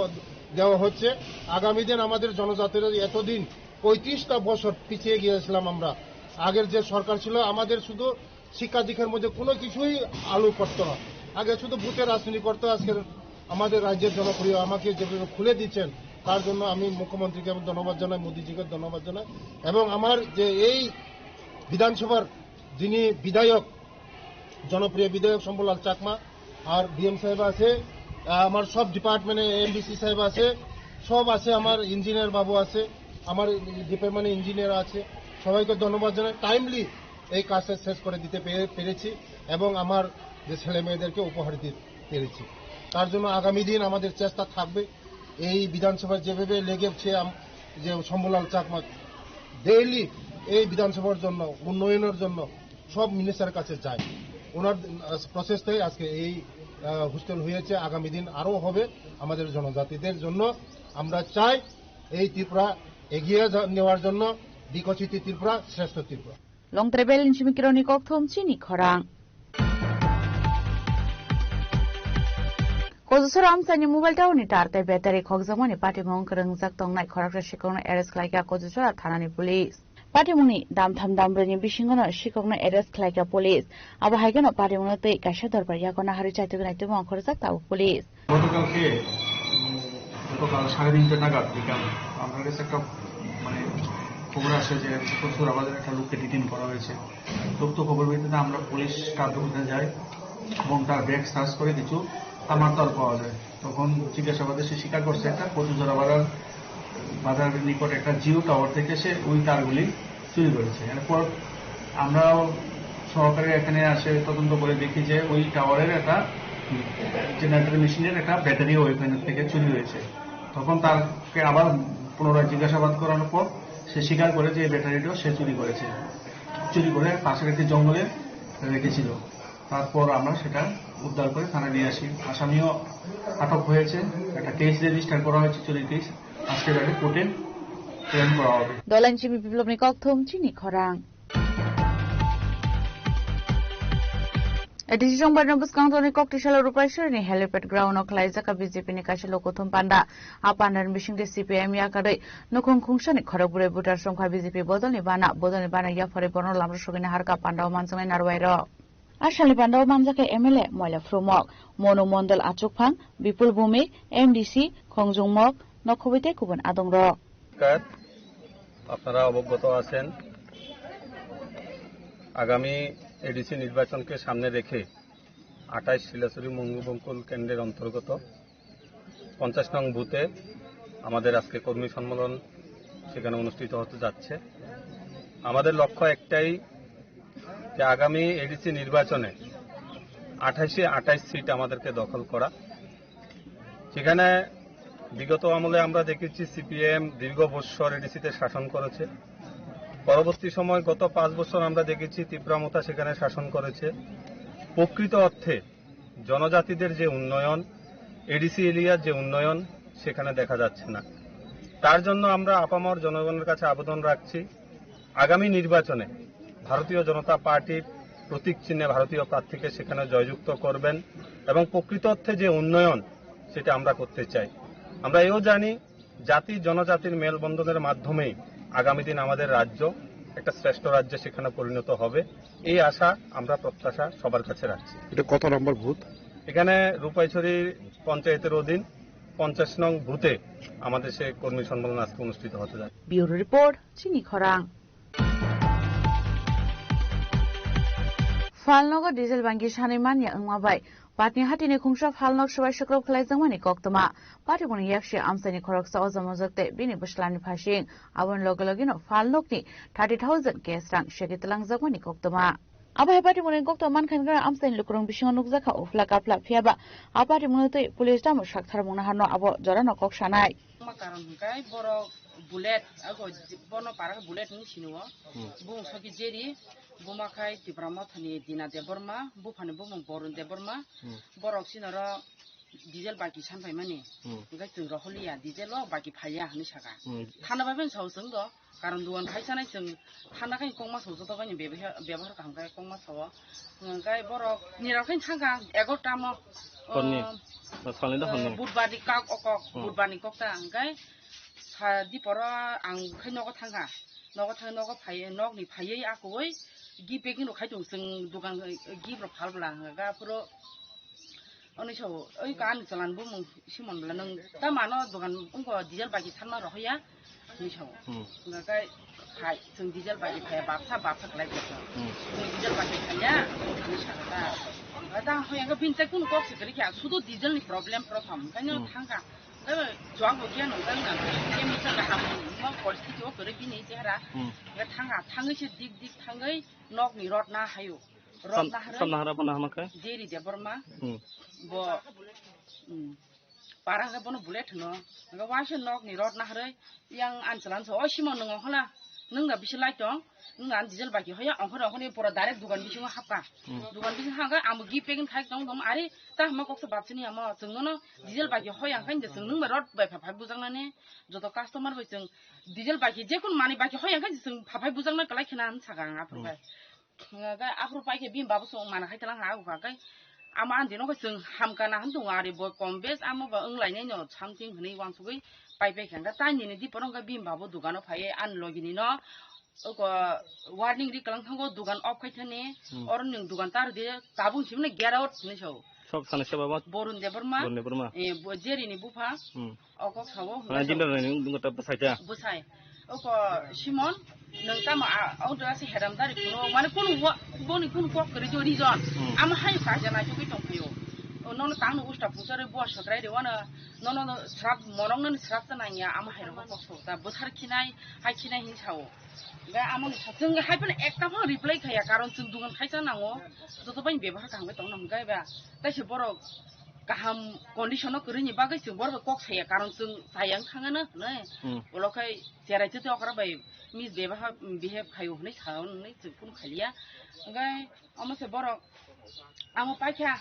দেওয়া হচ্ছে। আগামী দিন আমাদের জনজাতিরা এতদিন পঁয়ত্রিশটা বছর পিছিয়ে গিয়েছিলাম আমরা। আগের যে সরকার ছিল, আমাদের শুধু শিক্ষা দীক্ষার মধ্যে কোনো কিছুই আলো পড়তো না। আগে শুধু ভোটের রাজনীতি করতো। আজকের আমাদের রাজ্যের জনপ্রিয় আমাকে যেভাবে খুলে দিচ্ছেন, তার জন্য আমি মুখ্যমন্ত্রীকে আমি ধন্যবাদ জানাই, মোদিজিকে ধন্যবাদ জানাই। এবং আমার যে এই বিধানসভার যিনি বিধায়ক, জনপ্রিয় বিধায়ক শম্ভুলাল চাকমা, আর ডিএম সাহেব আছে, আহ, আমার সব ডিপার্টমেন্টে এমডিসি সাহেব আছে, সব আছে, আমার ইঞ্জিনিয়ার বাবু আছে, আমার ডিপার্টমেন্টে ইঞ্জিনিয়ার আছে, সবাইকে ধন্যবাদ জানাই। টাইমলি এই কাজটা শেষ করে দিতে পেরে-, পেরেছি এবং আমার যে ছেলে মেয়েদেরকে উপহার দিতে পেরেছি। তার জন্য আগামী দিন আমাদের চেষ্টা থাকবে। এই বিধানসভায় যেভাবে লেগেছে আম-, যে শম্ভুলাল চাকমা ডেইলি এই বিধানসভার জন্য, উন্নয়নের জন্য সব মিনিস্টারের কাছে যায়। ওনার, আহ, প্রচেষ্টায় আজকে এই, আহ, হোস্টেল হয়েছে। আগামী দিন আরও হবে আমাদের জনজাতিদের জন্য। আমরা চাই এই ত্রিপুরা এগিয়ে যা-, নেওয়ার জন্য বিকশিত ত্রিপুরা, শ্রেষ্ঠ Tripura. Longtrai Valley ni simi kironi kokthum chini khorang. Kojusora amchaini mobile tower ni tar tei battery khokjakmani patimung kwrwngjak tongnai khoroksa sikhokno arrest khlaikha Kojusora thanani police. Patimungni damtham dambrwini bisingono sikhokno arrest khlaikha police. Abo hai kheno patimungno twi kaisa dorbar yago naharwi chaitugwi naitugmung khorokjak tabuk police. গতকালকে, উম, গতকাল সাড়ে তিনটা নাগাদ বিকাল আমার কাছে একটা, মানে, খবর আসে যে কচুরা বাজারে একটা লোককে ডিটেইন করা হয়েছে। তথ্য খবর ভিত্তিতে আমরা পুলিশ কার্যক্রমে যাই এবং তার ব্যাগ সার্চ করে কিছু তামার তার পাওয়া যায়। তখন জিজ্ঞাসাবাদে সে স্বীকার করছে একটা কচুজোড়া বাজার, বাজারের নিকট একটা জিও টাওয়ার থেকে সে ওই তারগুলি চুরি করেছে। এরপর আমরাও সহকারে এখানে আসে তদন্ত করে দেখি যে ওই টাওয়ারের একটা জেনারেটর মেশিনের একটা ব্যাটারিও ওইখান থেকে চুরি হয়েছে। তখন তাকে আবার পুনরায় জিজ্ঞাসাবাদ করার পর সে স্বীকার করে যে এই ব্যাটারিটাও সে চুরি করেছে, চুরি করে পাশের একটি জঙ্গলে রেখেছিল। তারপর আমরা সেটা উদ্ধার করে থানায় নিয়ে আসি। আসামিও আটক হয়েছে, একটা কেস রেজিস্টার করা হয়েছে, চুরির কেস। আজকে তাকে কোর্টে প্রেরণ করা হবে। Dolan Jimmy Biplopni kokthum chini khorang. A D C Chongbarno bwskang toni kok tisalo Rupaiswari ni helipad ground o khlaijak B J P ni kaisa lokothum panda. A panda ni bisingtwi C P I M yakarwi nukhung khungsani khorok bwrwi voter songkha B J P bodolni bana, bodolni bana yapharwi borno lamro sogwini harka panda o manjaknai narwai rok. A salni panda o manjakha M L A Moila Phrumok, Monu Mondol Achukphang, Bipul Bhumik, M D C, Khongjung Mok, Nokhobwi tei kubun adongrok. নমস্কার, আপনারা অবগত আছেন, আগামী এডিসি নির্বাচনকে সামনে রেখে আঠাইশ শিলাচুরি মঙ্গু বঙ্কুল কেন্দ্রের অন্তর্গত পঞ্চাশ নং বুথে আমাদের আজকে কর্মী সম্মেলন সেখানে অনুষ্ঠিত হতে যাচ্ছে। আমাদের লক্ষ্য একটাই যে আগামী এডিসি নির্বাচনে আঠাশে আঠাশ সিট আমাদেরকে দখল করা। সেখানে বিগত আমলে আমরা দেখেছি সিপিএম দীর্ঘ বৎসর এডিসিতে শাসন করেছে। পরবর্তী সময় গত পাঁচ বছর আমরা দেখেছি তিপ্রামথা সেখানে শাসন করেছে। প্রকৃত অর্থে জনজাতিদের যে উন্নয়ন, এডিসি এরিয়ার যে উন্নয়ন, সেখানে দেখা যাচ্ছে না। তার জন্য আমরা আপামর জনগণের কাছে আবেদন রাখছি, আগামী নির্বাচনে ভারতীয় জনতা পার্টির প্রতীক চিহ্নে ভারতীয় প্রার্থীকে সেখানে জয়যুক্ত করবেন এবং প্রকৃত অর্থে যে উন্নয়ন, সেটা আমরা করতে চাই। আমরা এও জানি, জাতি জনজাতির মেলবন্ধনের মাধ্যমেই আগামী দিন আমাদের রাজ্য একটা শ্রেষ্ঠ রাজ্যে সেখানে পরিণত হবে, এই আশা আমরা প্রত্যাশা সবার কাছে রাখছি। এটা কত নম্বর বুথ? এখানে রূপাইছড়ি পঞ্চায়েতের অধীন পঞ্চাশ নং বুথে আমাদের সে কর্মী সম্মেলন আজকে অনুষ্ঠিত হতে যাচ্ছে। Bureau report, Chini Khorang. Phalnogo diesel bangki sanwi manya wngma bai Patni hatini khungsa phalnog swbai swkrop khlaijakmani koktwma. Patimungni yakse amchaini khoroksa ojamojak tei bini bwslani phasing. Aboni loge logeno phalnogni thirty thousand cash rang segi twlangjakmani koktwma. Abo hai patimungni koktwma mankha hwnkhe amchaini lukurok bisingo nukjakha uphla kaphla, phiyaba a patimungno twi police tamo saktharmung naharno abo jorano kok sanai. Ma karon hwnkhe borok bullet, ago bono para bullet hinwi sini o. Hmm. Bung soki jeri, buma khai Tipra Mothani Dina Debbarma, buphani bumung Borun Debbarma. Hmm. Borok sinoro diesel baki san phaimani. Hmm. Hwnkhe chwng rohorliya, diesel o baki phaiya hinwi saka. Hmm. Thana bai phano sao chwng do, karon dugan khai sanai chwng thana khai kokma sao joto bai ni bebehar, bebehar kaham khai kokma sao. Hwnkhe borok nirok khai thangkha egarota mo. Horni? Oh, na salni da horni? Budbar ni kok okok, hmm, budbar ni kokta hwnkhe sa diporo ang khai nogo thangkha. Nogo thang, nogo phai, nokni phaiwi akoi gift packing rok khai tong chwng dukan gift rok phal bwla hwnkha phuru. Oni sao, oi ka ani chwla ni bumung Simon bwla nwng ta mano dukan wngkha diesel baki sanma rohorya hinwi sao. Hmm. Hwnkha khe hai chwng diesel baki phaiya babsa babsa khlai kha chwng. Hmm. Chwng diesel baki phaiya hinwi sakha ta. Hwnkha ta hoi hwnkha bini tai kunu kok se kwrwi kha, sudu diesel ni problem prothom, hwnkhe no, hmm, thangkha. Chuang bo kiyan nung tang nang, kemi sa kaham mo poristiti o kwrwi bini chehara. Hmm. Hwnkhe thangkha, thangwi se dik dik thangwi nokni rot na haio. Rot na harwi. Sam nahara bo nahana khe? Jeri Debbarma. Hmm. Bo, hmm, para hwnkhe bono bullet hwno. Hwnkhe waisa nokni rot na harwi yang ani chwla no sa, "O Simon, nwng ongkhorna, nwng da bisi lai tong, nwng da ani diesel baki hoya, ongkhorna ongkhorni pura direct dukan bisingo hapkha." Hmm. Dukan bisingo hapkha, amo gift packing khai tong tong, ari ta hama koksa babsini amo, chwng nono diesel baki hoya hwnkhe chwng nwng bai rot bai phai bujaknani, joto customer bai chwng diesel baki, jekunu manwi baki hoya hwnkhe chwng phai bujakna kwlai kheno hinwi sakha ang aphuru bai. Hmm. Hwnkhe aphuru pai khe bini baba song mana khai tlang ha, hwnkhe Ama ang dino khe chwng hamkha na hwn tongo, ari bo kom bes amo ba wng lainai no something hwnwi uansugwi pai pai kha. Hwnkhe tai nini di porong khe bini babo dogano phaiwi ani logi ni no oko warning ri kwlang thango, dogan off khai thani. Hmm. Oro nwng dogan tar di tabung simne get out hwnwi sao. Sok sana se baba. Borun Debbarma. Borun Debbarma. Eh, bo Jerry ni bupha. Hmm. O kok sao. Mana jindar nai nung dungo ta bwsai ta. Bwsai. Oko Simon, nwng tamo a, o da se heram dari kuno, mane kunu wa, boni kunu kok kri jo reason. Hmm. Ama hai ka jana jogwi tong phaio. O nono tang no usta pungsari bo sakrai de wana, nono srap monong nani srap ta nangya, ama hai ro kok sao ta bwsar khinai, hai khinai hin sao. Ga amo ni sa chwng hai phano ekta phano reply khaya, karon chwng dogan khaisa nango, joto bai bebhar kaham khe tong nang gai ba. Tai se borok kaham condition o kwrwini bagwi chwng borok bai kok saya, karon chwng chaya wng thangano hwnwi. Hmm. Ulo khai cherai tete okra bai mis bebhar behave khaio hwnwi sao hwnwi chwng phone khaliya. Hwnkhe omo se borok amo paikha,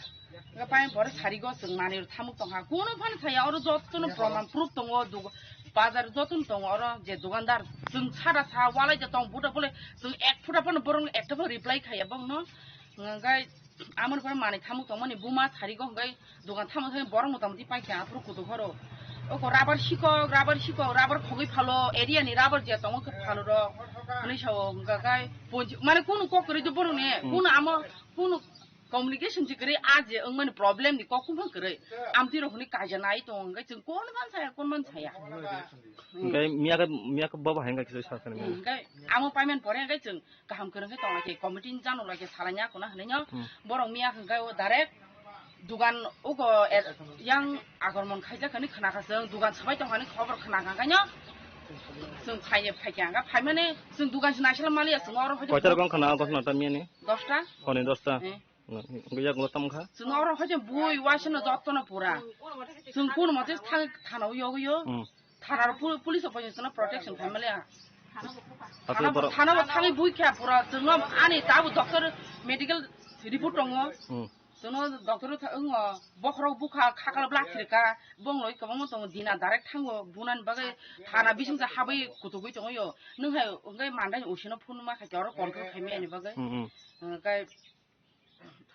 hwnkhe pai pore sarigo chwng manwi thamuk tongkha. Kuno phano saya oro jotono proman proof tongo, dug-, bazar jotono tongo oro je dogandar chwng sada sa walai je tong buda bole chwng ek phuta phano borokno ekta phano reply khaya bokno. Hwnkhe Amoni pore manwi thamuk tongmani buma sarigo hwnkhe dogan thamuk thani borok mota moti paikha aphuru kutuk horo. Oko rubber sikok, rubber sikok, rubber khogwi phalo, area ni rubber je tongo khe phalo rok. Hwnwi sao hwnkha khai ponji, mane kunu kok kwrwi do borok ni, hmm, kunu amo, kunu communication je kwrwi a je wngmani problem ni kok kunu kwrwi. Amtwi rok hwnwi kaija nai tongo hwnkhe chwng kon man saya, kon man saya. Hwnkhe miya khe, miya khe baba hai hwnkha kisa sa khe. Hwnkhe amo payment pore hwnkhe chwng kaham kwrwng khe tong lai khe, committee ni jano lai khe salai ya khuna hwnwi no. Hmm. Borok miya hwnkhe o direct dogan ugo er-, yang akromon khaijak hwnwi khna kha chwng, dogan swbai tong hwnwi khobor khna kha khaino chwng phai, phai kha, hwnkhe phai mani chwng dogan se naisala maliya chwng oro hoite. Koita rokom khna o gosna ta miya ni? Dosta. Honi dosta. Eh. Hwnkhe yak ulo tamo kha? Chwng oro hoite bui waisano jotono pura. Chwng kun mote thang thana o yogo yo. Hmm. Thana ro pu-, police o poito chwngno protection khai maliya. Hathai thana bo, borok thana bo thangwi bui kha pura chwngno ani tabuk doctor medical report tongo. Hmm. Chwngno doctor tha-, wngo bokhorok bukha khakal black khirka bong loi kwbangma tongo dina direct thango bunani bagwi thana bisingsa habwi kutugwi tongo yo. Nwng hai wngkhe mandai usino phunuma khaikhe oro control khaimani bagwi. Hmm, hmm. Hwnkhe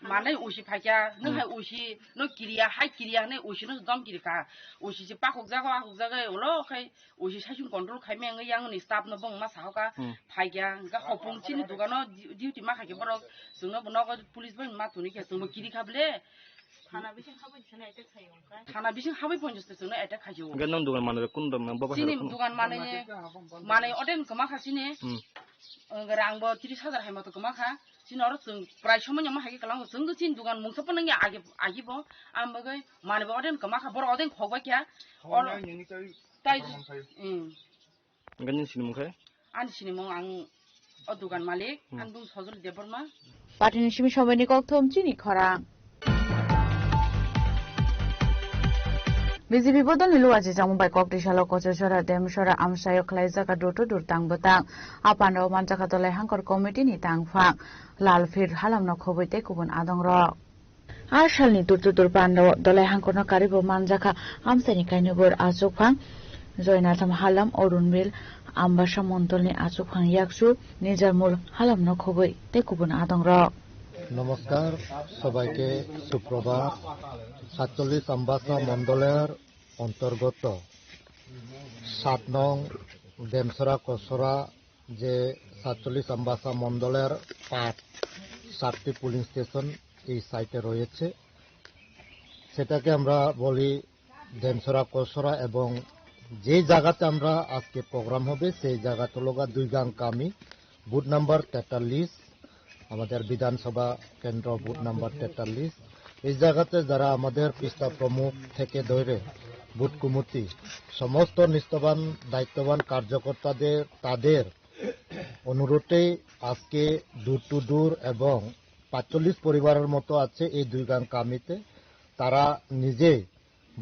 Manai usi phaikya, nung Hmm. hai usi no kiriya, hai kiriya hinui usi no dom kiri kha. Usi se pakhuk jago, akhuk jago, ulo khai usi saichung control khai meng yang ni staff no bong ma sahoka Hmm. phaikya, ga hopung chini dugano du-, duty ma khaikya borok, chwngno bo nogo police bai ma tuni khe, chwngbo kiri kha ble. Thana bising habwi phone jeste chwngno attack khaio. Ga nung dugan manai kun dom baba Chini hai kun. Dugan manai, manai oden kama kha chini. Hmm. Rang bo tris hajar hai moto kama kha. Chini oro chwng prai somoi no ma hai khe kwlango, chwng do chini dugan mungsa phano nangya agi, agi bo, ang bagwi manwi bo odeng kwma kha, borok odeng khok bai kha. Oro tai, hmm. Hwnkhe nini sinimung khe? Ani sinimung ang o dugan malik, hmm. Ang bung Sojol Debbarma. Patini simi sobaini kokthum chini khorang. B J P bodolni luachi chamo bai koktwi salo Kochesora, Demsora, Amsaio khlaijak a door to door tang bwtang. A pandao manjakha Dolai Hangkor Committee ni tangphang, Lalphir, Halamno Khobwi tei kubun adongrok. A salni door to door pandao Dolai Hangkorno karibo manjakha Amsaini Kainwbor achukphang, Joynatham Halam, Arunbil, Ambasa Mondolni achukphang Yaksu, Nizamul, Halamno Khobwi tei kubun adongrok. নমস্কার, সবাইকে সুপ্রভাত। সাতচল্লিশ আমবাসা মণ্ডলের অন্তর্গত সাত নং ডেমসরা কসরা, যে সাতচল্লিশ আমবাসা মণ্ডলের পাঁচ, সাতটি পুলিং স্টেশন এই সাইটে রয়েছে, সেটাকে আমরা বলি ডেমসরা কসরা। এবং যে জায়গাতে আমরা আজকে প্রোগ্রাম হবে, সেই জায়গাটা হলো গা দুইগাং কামি, বুথ নাম্বার তেতাল্লিশ, আমাদের বিধানসভা কেন্দ্র বুথ নাম্বার তেতাল্লিশ। এই জায়গাতে যারা আমাদের পিস্তা প্রমুখ থেকে ধরে বুথ কমিটি, সমস্ত নিষ্ঠাবান দায়িত্ববান কার্যকর্তাদের, তাদের অনুরোধেই আজকে ডোর টু ডোর এবং পাঁচচল্লিশ পরিবারের মতো আছে এই দুইগাং কামিতে। তারা নিজেই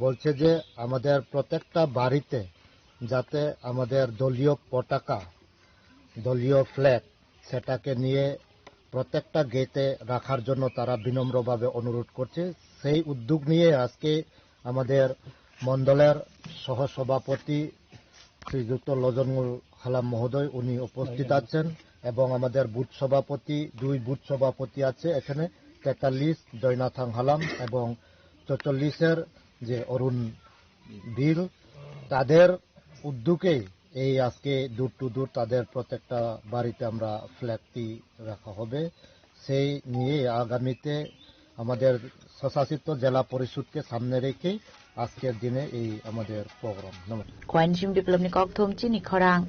বলছে যে আমাদের প্রত্যেকটা বাড়িতে যাতে আমাদের দলীয় পতাকা, দলীয় ফ্ল্যাগ, সেটাকে নিয়ে প্রত্যেকটা গেটে রাখার জন্য তারা বিনম্রভাবে অনুরোধ করছে। সেই উদ্যোগ নিয়ে আজকে আমাদের মণ্ডলের সহসভাপতি শ্রীযুক্ত লজনমুল হালাম মহোদয়, উনি উপস্থিত আছেন, এবং আমাদের বুথ সভাপতি, দুই বুথ সভাপতি আছে এখানে, তেতাল্লিশ জয়নাথাং হালাম এবং চৌচল্লিশের যে অরুণ বিল, তাদের উদ্যোগেই এই আজকে ডোর টু ডোর তাদের প্রত্যেকটা বাড়িতে আমরা ফ্ল্যাগটি রাখা হবে। সেই নিয়ে আগামীতে আমাদের স্বশাসিত জেলা পরিষদকে সামনে রেখে আজকের দিনে এই আমাদের প্রোগ্রাম। নমস্কার। Koinjim Biplopni kokthum chini khorang.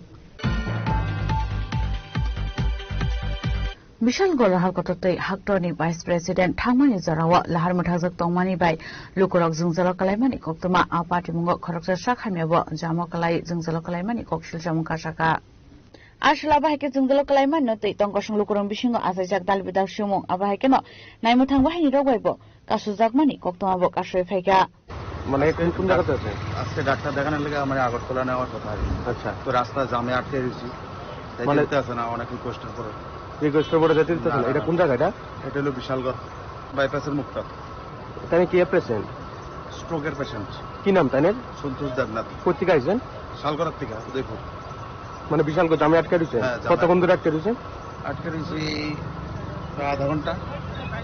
Bishal Golahar kototwi haktorni Vice President thangmani jorao lahar mwthajak tongmani bai lukurok jwngjalo kalaimani koktwma a patimungo khoroksa sak hamyabo jamo kalai jwngjalo kalaimani kok silchamung kasaka. Aswla bahai khe jwngjalo kalaimani no twi tongkosong lukurok bisingo achaijak dal bidal swimung abo hai kheno naimwthang bahaini rok bai bo kasujakmani koktwma bo kasui phaikha. মানে কোন কোন জায়গাতে আছে? আজকে ডাক্তার দেখানোর লেগে আমার আগরতলা নেওয়ার কথা আর কি। আচ্ছা। তো রাস্তা জামে আটকে গেছি, তাই মানে যেতে আছে না, অনেক রিকোয়েস্টের পরে। রিকোয়েস্টের পরে যেতে দিতেছে না, না, না, এটা না। কোন জায়গা এটা? এটা হলো বিশালগড় বাইপাসের মুখটা। তাই কি পেশেন্ট? স্ট্রোকের পেশেন্ট। কি নাম তাই? সন্তোষ দেবনাথ। কোথেকে আইছেন? শালগড়ার থেকে, উদয়পুর। মানে বিশালগড় জামে আটকে রয়েছে? হ্যাঁ, জামে কতক্ষণ ধরে আটকে রয়েছে? আটকে রয়েছে প্রায় আধা ঘন্টা।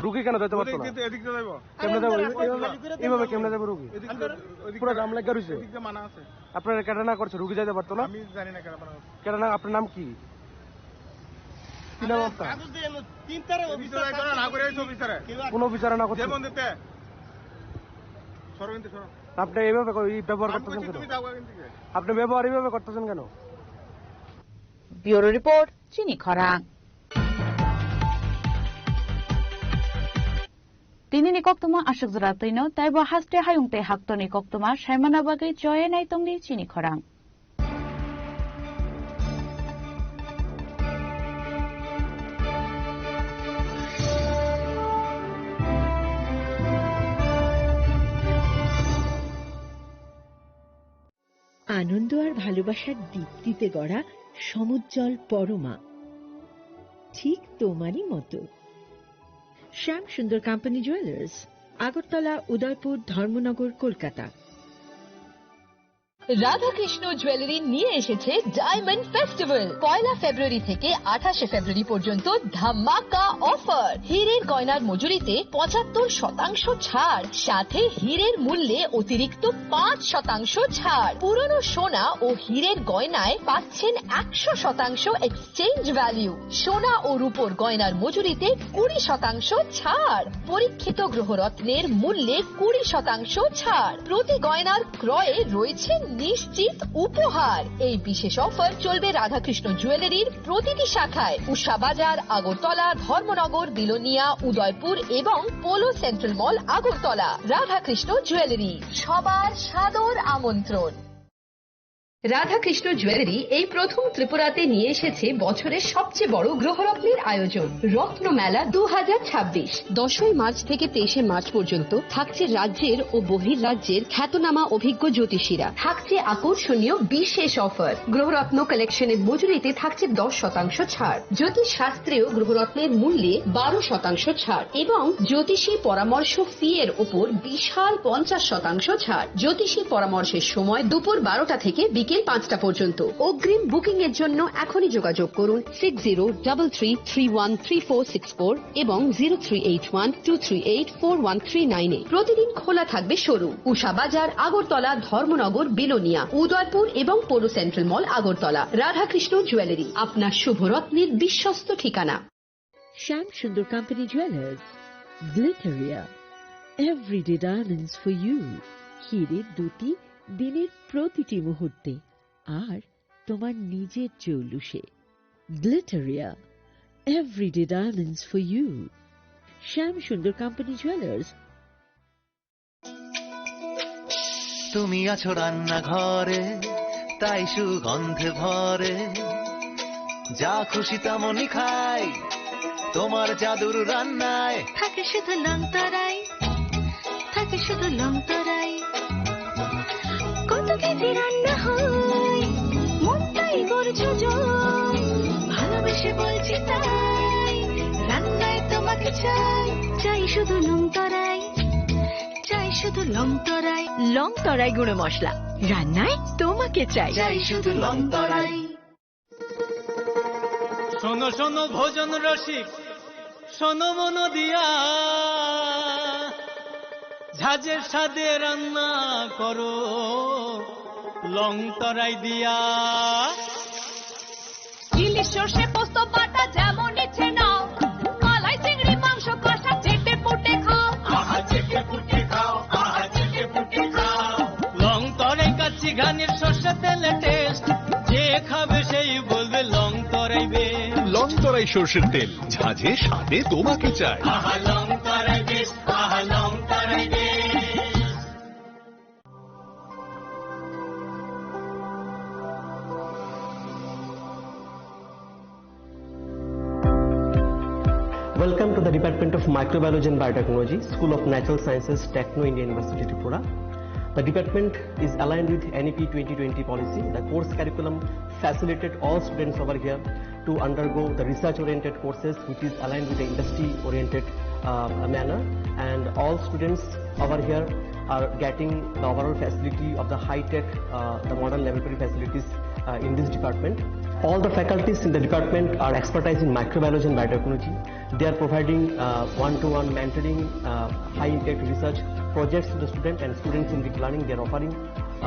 রুগী কেন যাইতে পারতো না? এদিক দিয়ে, এদিক দিয়ে যাইবো। কেমনে যাবো? এইভাবে, এইভাবে কেমনে যাবো রুগী? এদিক দিয়ে, ওইদিক পুরো দিয়ে, জাম লাগিয়া রয়েছে। এদিক দিয়ে মানা আছে। আপনারা কেডা না করছে, রুগী যাইতে পারতো না? আমি জানি না কেডা মানা আছে। কেডা না, আপনার নাম কি? কি নাম আপনার? কাগজ দিয়ে এলো, তিন তারা এদিক অফিসার দিয়ে যাইতো না, না করে হইছে অফিসারে। কেউ আর কোন অফিসারে না করছে? যে বন্ধুতে। সরো কিন্তু সরো। আপনি এইভাবে কই-, এই ব্যবহার আমি করতেছেন বলছি, কেন? তুমি যাও এখান থেকে। আপনি ব্যবহার এইভাবে করতেছেন কেন? Bureau Report, Chini Khorang. Tinini koktwma aswk jora twino, taibo haste hayung tei haktorni koktwma saimana bagwi choye naitongdi chini khorang. আনন্দ আর ভালোবাসার দীপ্তিতে গড়া সমুজ্জ্বল পরমা, ঠিক তোমারই মতো। শ্যাম সুন্দর কোম্পানি জুয়েলার্স, আগরতলা, উদয়পুর, ধর্মনগর, কলকাতা। রাধাকৃষ্ণ জুয়েলারি নিয়ে এসেছে ডায়মন্ড ফেস্টিভ্যাল। পয়লা ফেব্রুয়ারি থেকে আঠাশে ফেব্রুয়ারি পর্যন্ত ধামাকা অফার। হীরের গয়নার মজুরিতে পঁচাত্তর শতাংশ ছাড়, সাথে হীরের মূল্যে অতিরিক্ত পাঁচ শতাংশ ছাড়। পুরনো সোনা ও হীরের গয়নায় পাচ্ছেন একশো শতাংশ এক্সচেঞ্জ ভ্যালু। সোনা ও রূপোর গয়নার মজুরিতে কুড়ি শতাংশ ছাড়। পরীক্ষিত গ্রহরত্নের মূল্যে কুড়ি শতাংশ ছাড়। প্রতি গয়নার ক্রয়ে রয়েছে নিশ্চিত উপহার। এই বিশেষ অফার চলবে রাধাকৃষ্ণ জুয়েলারির প্রতিটি শাখায়, উষা বাজার, আগরতলা, ধর্মনগর, বিলোনিয়া, উদয়পুর এবং polo central mall, Agartala. Radhakrishna জুয়েলারি, সবার সাদর আমন্ত্রণ। রাধাকৃষ্ণ জুয়েলারি এই প্রথম ত্রিপুরাতে নিয়ে এসেছে বছরের সবচেয়ে বড় গ্রহরত্নের আয়োজন, রত্নমেলা দু হাজার ছাব্বিশ। দশই মার্চ থেকে তেইশে মার্চ পর্যন্ত থাকছে রাজ্যের ও বহির রাজ্যের খ্যাতনামা অভিজ্ঞ জ্যোতিষীরা। থাকছে আকর্ষণীয় বিশেষ অফার। গ্রহরত্ন কালেকশনের মজুরিতে থাকছে দশ শতাংশ ছাড়। জ্যোতিষ শাস্ত্রেও গ্রহরত্নের মূল্যে বারো শতাংশ ছাড় এবং জ্যোতিষী পরামর্শ ফি এর ওপর বিশাল পঞ্চাশ শতাংশ ছাড়। জ্যোতিষী পরামর্শের সময় দুপুর বারোটা থেকে বিকেল পাঁচটা পর্যন্ত। অগ্রিম বুকিং এর জন্য এখনই যোগাযোগ করুন six zero double three three one three four six four এবং zero three eight one two three eight four one three nine এ। প্রতিদিন খোলা থাকবে শোরুম। উষা বাজার, আগরতলা, ধর্মনগর, বিলোনিয়া, উদয়পুর এবং পৌর central mall, Agartala. Radhakrishna jewellery, আপনার শুভরত্নের বিশ্বস্ত ঠিকানা। Shyam Sundar company jewellers, Glitteria, everyday diamonds for you. হীরের দুটি দিনের প্রতিটি মুহূর্তে, আর তোমার নিজের জৌলুসে। Glitteria, everyday diamonds for you. Shyam Sundar company jewellers. তুমি আছো রান্নাঘরে, তাই সুগন্ধে ভরে। যা খুশি তেমনই খাই, তোমার জাদুর রান্নায়। থাকে শুধু লং তরাই, থাকে শুধু লং তরাই। কত কেজি রান্না হয়, মনটাই করছো জয়। ভালোবেসে বলছি তাই, রান্নায় তোমাকে চাই, চাই শুধু লং তরাই। চাই শুধু লং তরাই, লং তরাই গুঁড়ো মশলা, রান্নায় তোমাকে চাই। চাই শুধু লং তরাই। শোনো শোনো ভোজন রসিক, শোনো মন দিয়া, ঝাঁঝের স্বাদে রান্না করো লং তরাই দিয়া। ইলিশ সর্ষে পোস্ত বাটা যেমন ইচ্ছে নাও, মালাই চিংড়ি মাংস কষা চেটে পুটে খাও। আহা, চেটে পুটে খাও, আহা, চেটে পুটে খাও। লং তরাই কাচ্চি ঘানির সর্ষে তেলে টেস্ট, যে খাবে সেই বলবে লং তরাই বেশ। লং তরাই সর্ষের তেল, ঝাঁঝে স্বাদে তোমাকে চাই। আহা, লং তরাই বেশ, আহা, লং তরাই বেশ। Welcome to the Department of Microbiology and Biotechnology, School of Natural Sciences, Techno India University, Tripura. The department is aligned with N E P twenty twenty policy. The course curriculum facilitated all students over here to undergo the research-oriented courses, which is aligned with the industry-oriented, uh, manner. And all students over here are getting the overall facility of the high-tech, uh, the modern laboratory facilities, uh, in this department. All the faculties in the department are expertise in microbiology and biotechnology. They are providing, uh, one-to-one mentoring, uh, high-impact research projects to the student, and students in the planning they are offering,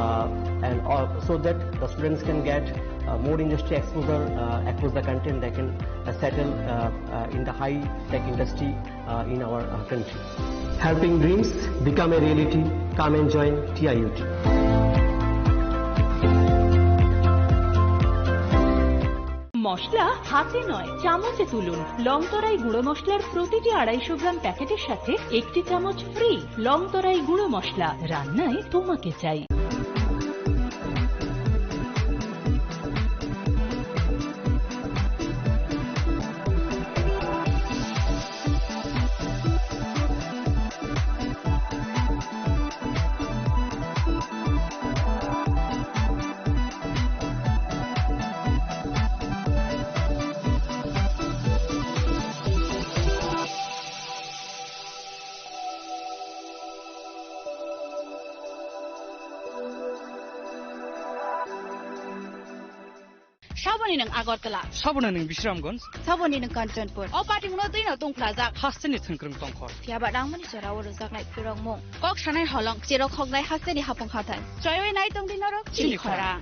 uh, and all, so that the students can get, uh, more industry exposure, uh, across the country, and they can, uh, settle, uh, uh, in the high-tech industry, uh, in our, uh, country. Helping dreams become a reality. Come and join T I U T. মশলা হাতে নয়, চামচে তুলুন। লং তরাই গুঁড়ো মশলার প্রতিটি আড়াইশো গ্রাম প্যাকেটের সাথে একটি চামচ ফ্রি। লং তরাই গুঁড়ো মশলা, রান্নায় তোমাকে চাই। Saboni nwng Agartala. Saboni nwng Bisramganj. Saboni nwng Kanchanpur. O party muno twi no tungphlajak. Hasteni thwngkwrwng tongkhor. Phiya ba nangmani jora o rwjaknai phirokmung. Kok sanai holong, cherok hoknai hasteni hapung hathai. Choiwi nai tongdi norok chini chini khorang.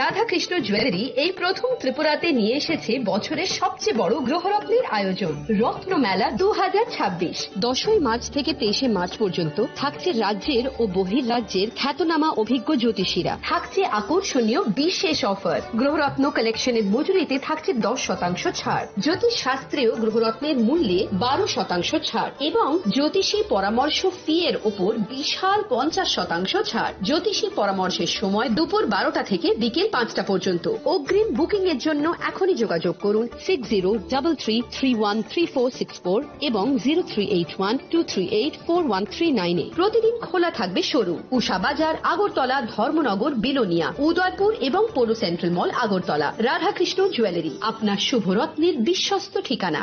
Radhakrishna jewellery এই প্রথম ত্রিপুরাতে নিয়ে এসেছে বছরের সবচেয়ে বড় গ্রহরত্নের আয়োজন, রত্নমেলা দু হাজার ছাব্বিশ। দশই মার্চ থেকে তেইশে মার্চ পর্যন্ত থাকছে রাজ্যের ও বহির্রাজ্যের খ্যাতনামা অভিজ্ঞ জ্যোতিষীরা। থাকছে আকর্ষণীয় বিশেষ অফার। গ্রহরত্ন কালেকশনের মজুরিতে থাকছে দশ শতাংশ ছাড়। জ্যোতিষ শাস্ত্রেও গ্রহরত্নের মূল্যে বারো শতাংশ ছাড় এবং জ্যোতিষী পরামর্শ ফি এর ওপর বিশাল পঞ্চাশ শতাংশ ছাড়। জ্যোতিষী পরামর্শের সময় দুপুর বারোটা থেকে বিকেল পাঁচটা পর্যন্ত। অগ্রিম বুকিং এর জন্য এখনই যোগাযোগ করুন six zero double three three one three four six four এবং zero three eight one two three eight four one three nine এ। প্রতিদিন খোলা থাকবে শোরুম। উষা বাজার, আগরতলা, ধর্মনগর, বিলোনিয়া, উদয়পুর এবং পৌর central mall, Agartala. Radhakrishna jewellery, আপনার শুভ রত্নের বিশ্বস্ত ঠিকানা।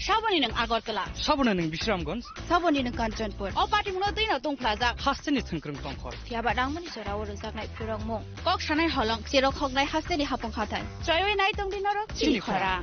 Saboni nwng Agartala. Saboni nwng Bisramganj. Saboni nwng Kanchanpur. O party muno twi no tungphlajak. Hasteni thwngkwrwng tongkhor. Phiya ba nangmani jora o rwjaknai phirokmung. Kok sanai holong, cherok hoknai hasteni hapung hathai. Choiwi nai tongdi norok chini chini khorang.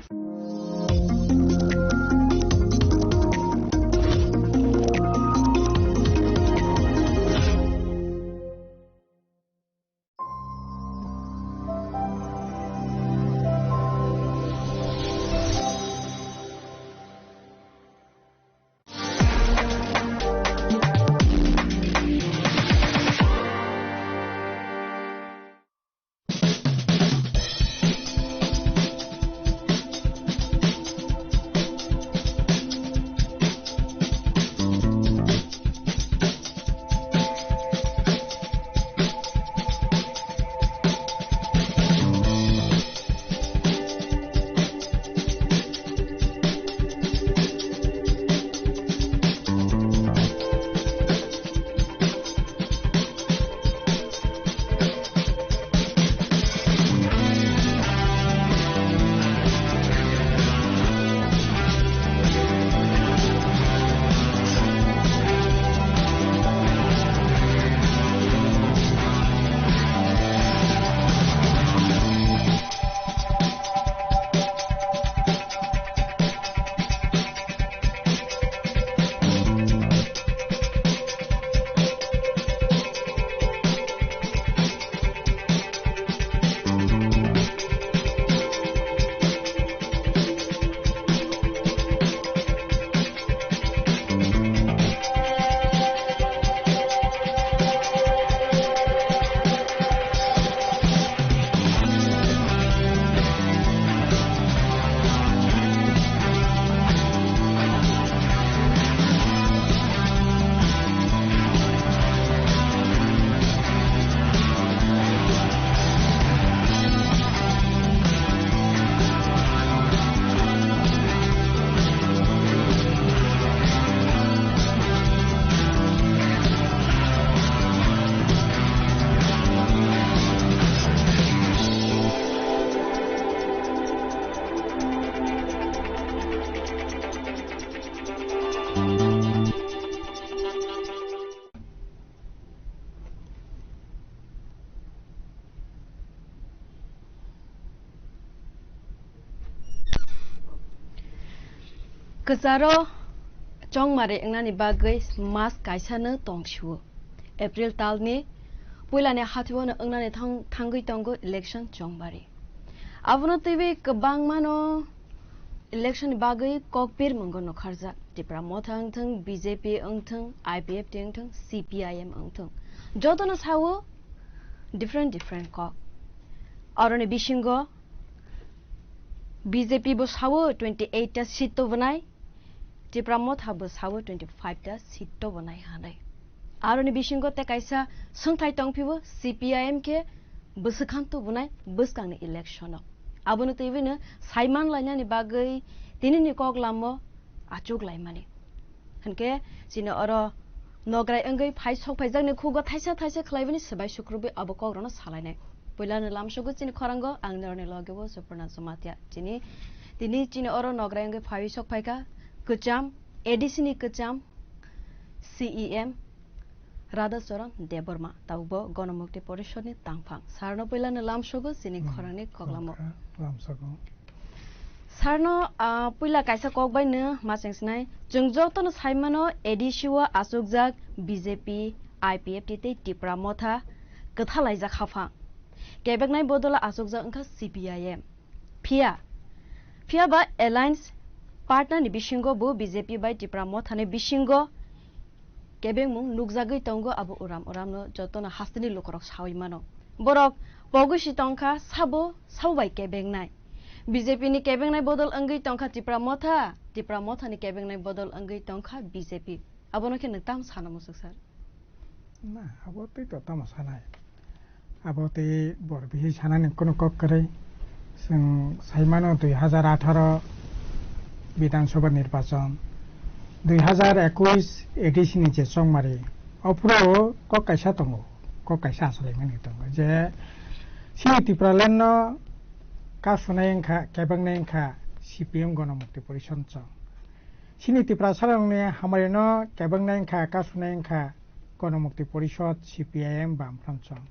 Kwcharo chongmari wngnani bagwi mas kaisano tong sio. April talni puilani hathio no wngnani thang-, thangwi tongo election chongmari. Abono twiwi kwbangmano election ni bagwi kok pir mungo nokharjak. Tipra Motha wngthwng, B J P wngthwng, I P F T wngthwng, C P I M wngthwng. Jotono sao different different kok. Aroni bisingo B J P bo sao twenty eight ta seat tubunai, Tipra Motha bo sao twenty five ta seat tubunai hanai. Aroni bisingo tei kaisa swngthai tongphio, C P I M khe bwswkhan tubunai bwskangni election o. Abono twiwi no saiman lainani bagwi tinini kok lamo achuk laimani. Hinkhe chini oro nograi wngwi phai sok phaijakni khugo thaisa thaisa khlaibani swbai sukrubwi abo kokrokno salainai. Puilano lamsogo chini khorango ang norokni loge o Suporna Jamatia. Chini, tini chini oro nograi wngwi phaiwi sok phaikha kwcham, A D C ni kwcham C E M Radha Charan Debbarma, tabukbo Gonomukti Porishod ni tangphang. Sarno puilano lamsogo chini Hmm. khorangni koklamo. Lamkha, lamsogo. Sarno, ah, puila kaisa kok bai no ma chengsinai. Chwng jotono saimano A D C o achukjak B J P, I P F T tei Tipra Motha kwthalaijak haphang. Kebeknai bodolo achukjak wngkha C P I M. Phiya, phiya ba alliance partner ni bisingo bo B J P bai Tipra Motha ni bisingo kebengmung nukjagwi tongo, abo uram uramno jotono hasteni lukurok saui mano. Borok pogwi si tongkha, sabo, sabo bai kebengnai. B J P ni kebengnai bodol wngwi tongkha Tipra Motha, Tipra Motha ni kebengnai bodol wngwi tongkha B J P. Abono khe nwng tamo sana muchuk sir? Na, abo tei to tamo sanai. Abo tei bor bihik sanani kunu kok kwrwi. Chwng saimano dui hajar atharo Bidhan Sabha nirbachon, dui hajar ekush A D C ni je chongmari, o phuru kok kaisa tongo, kok kaisa achalaimani tongo je chini Tipraland no kasunai wngkha, kebengnai wngkha C P M Gonomukti Porishod chwng. Chini Tiprasarokni hamari no kebengnai wngkha, kasunai wngkha Gonomukti Porishod, C P I M, Bamfront chwng.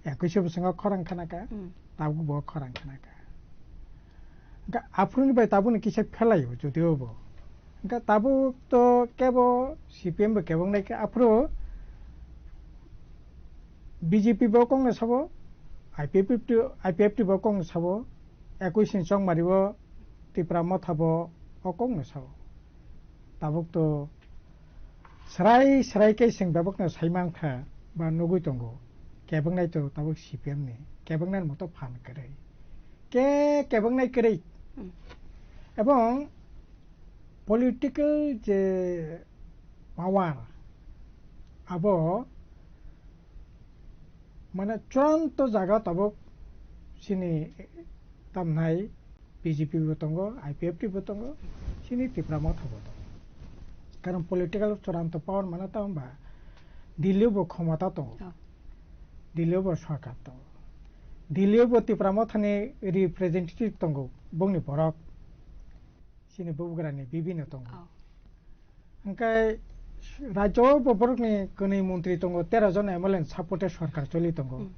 Ekush bwskango khorang khanaka, Hmm. tabuk bo khorang khanaka. Hwnkhe aphuruni bai tabukni kisa phelaio jotio bo. Hwnkhe tabuk to kebo C P M bo kebengnai khe aphuru B J P bo kongno sabo, I P F T, I P F T bo kongno sabo, ekush ni chongmari bo Tipra Motha bo o kongno sabo. Tabuk to srai srai khe chwng bebakno sai mankha ba nugui tongo. Kebengnai to tabuk C P M ni, kebengnai moto phan kwrwi. Khe kebengnai kwrwi. Hmm. Ebong political je power abo mane churanto jaga tabuk chini tamnai B J P bo tongo, I P F T bo tongo, chini Tipra Motha bo tongo. Karon political churanto power mane tamo ba Delhi bo khomota tongo. Oh. Delhi bo sarkar tongo. Delhi bo Tipra Motha ni representative tongo, bongni borok. Chini bubagrani bibino tongo. Oh. Hwnkhe rajyo bo borokni kwnwi montri tongo, tero jon M L A ni supporte sorkar choli tongo. Hmm.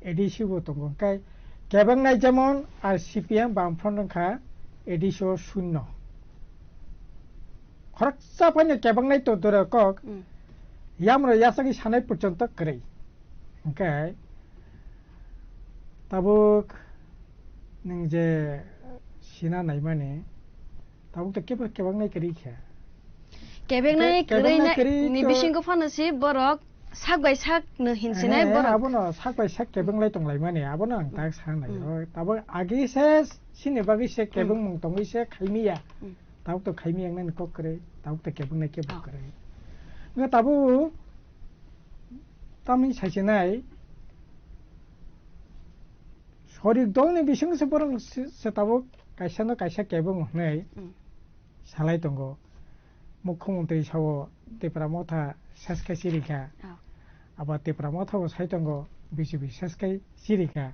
A D C bo tongo. Hwnkhe kebengnai jemon ar C P M Bamfront wngkha A D C o shunno. Khoroksa phano kebengnai to dura kok. Hmm. Yamro yasagwi sanai porjonto kwrwi. Hwnkhe tabuk nwng je sina naimani, tabuk to kebo kebengnai kwrwi kha. Kebengnai Ke-, kebengnai kwrwi na-, kwrwi ni to bisingo phano si borok sak bai sak no hinsinai Ehe, borok. Abono sak bai sak kebenglai tonglaimani, abono ang tak sanai. Mm. Oi, tabuk agi se sini bagwi se Mm. kebengmung tongwi se khaimiya. Mm. Tabuk to khaimiya wngnani kok kwrwi, tabuk to kebengnai kebo Oh. kwrwi. Nga tabuk tamni saisinai, sorik dolni bisingse borok se, se tabuk kaisa no kaisa kebeng hwnwi Mm. salai tongo. Mukhyamantri sao Tipra Motha seskai chirikha. Oh. Abo Tipra Motha bo sai tongo B J P seskai chirikha.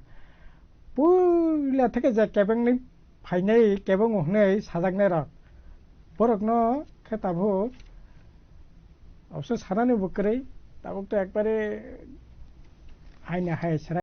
Puila theke je kebengni phainai kebeng hwnwi sajaknai rok. Borokno khe tabuk obwswk sanani bo kwrwi, tabuk to ekbare haino hai chwrai.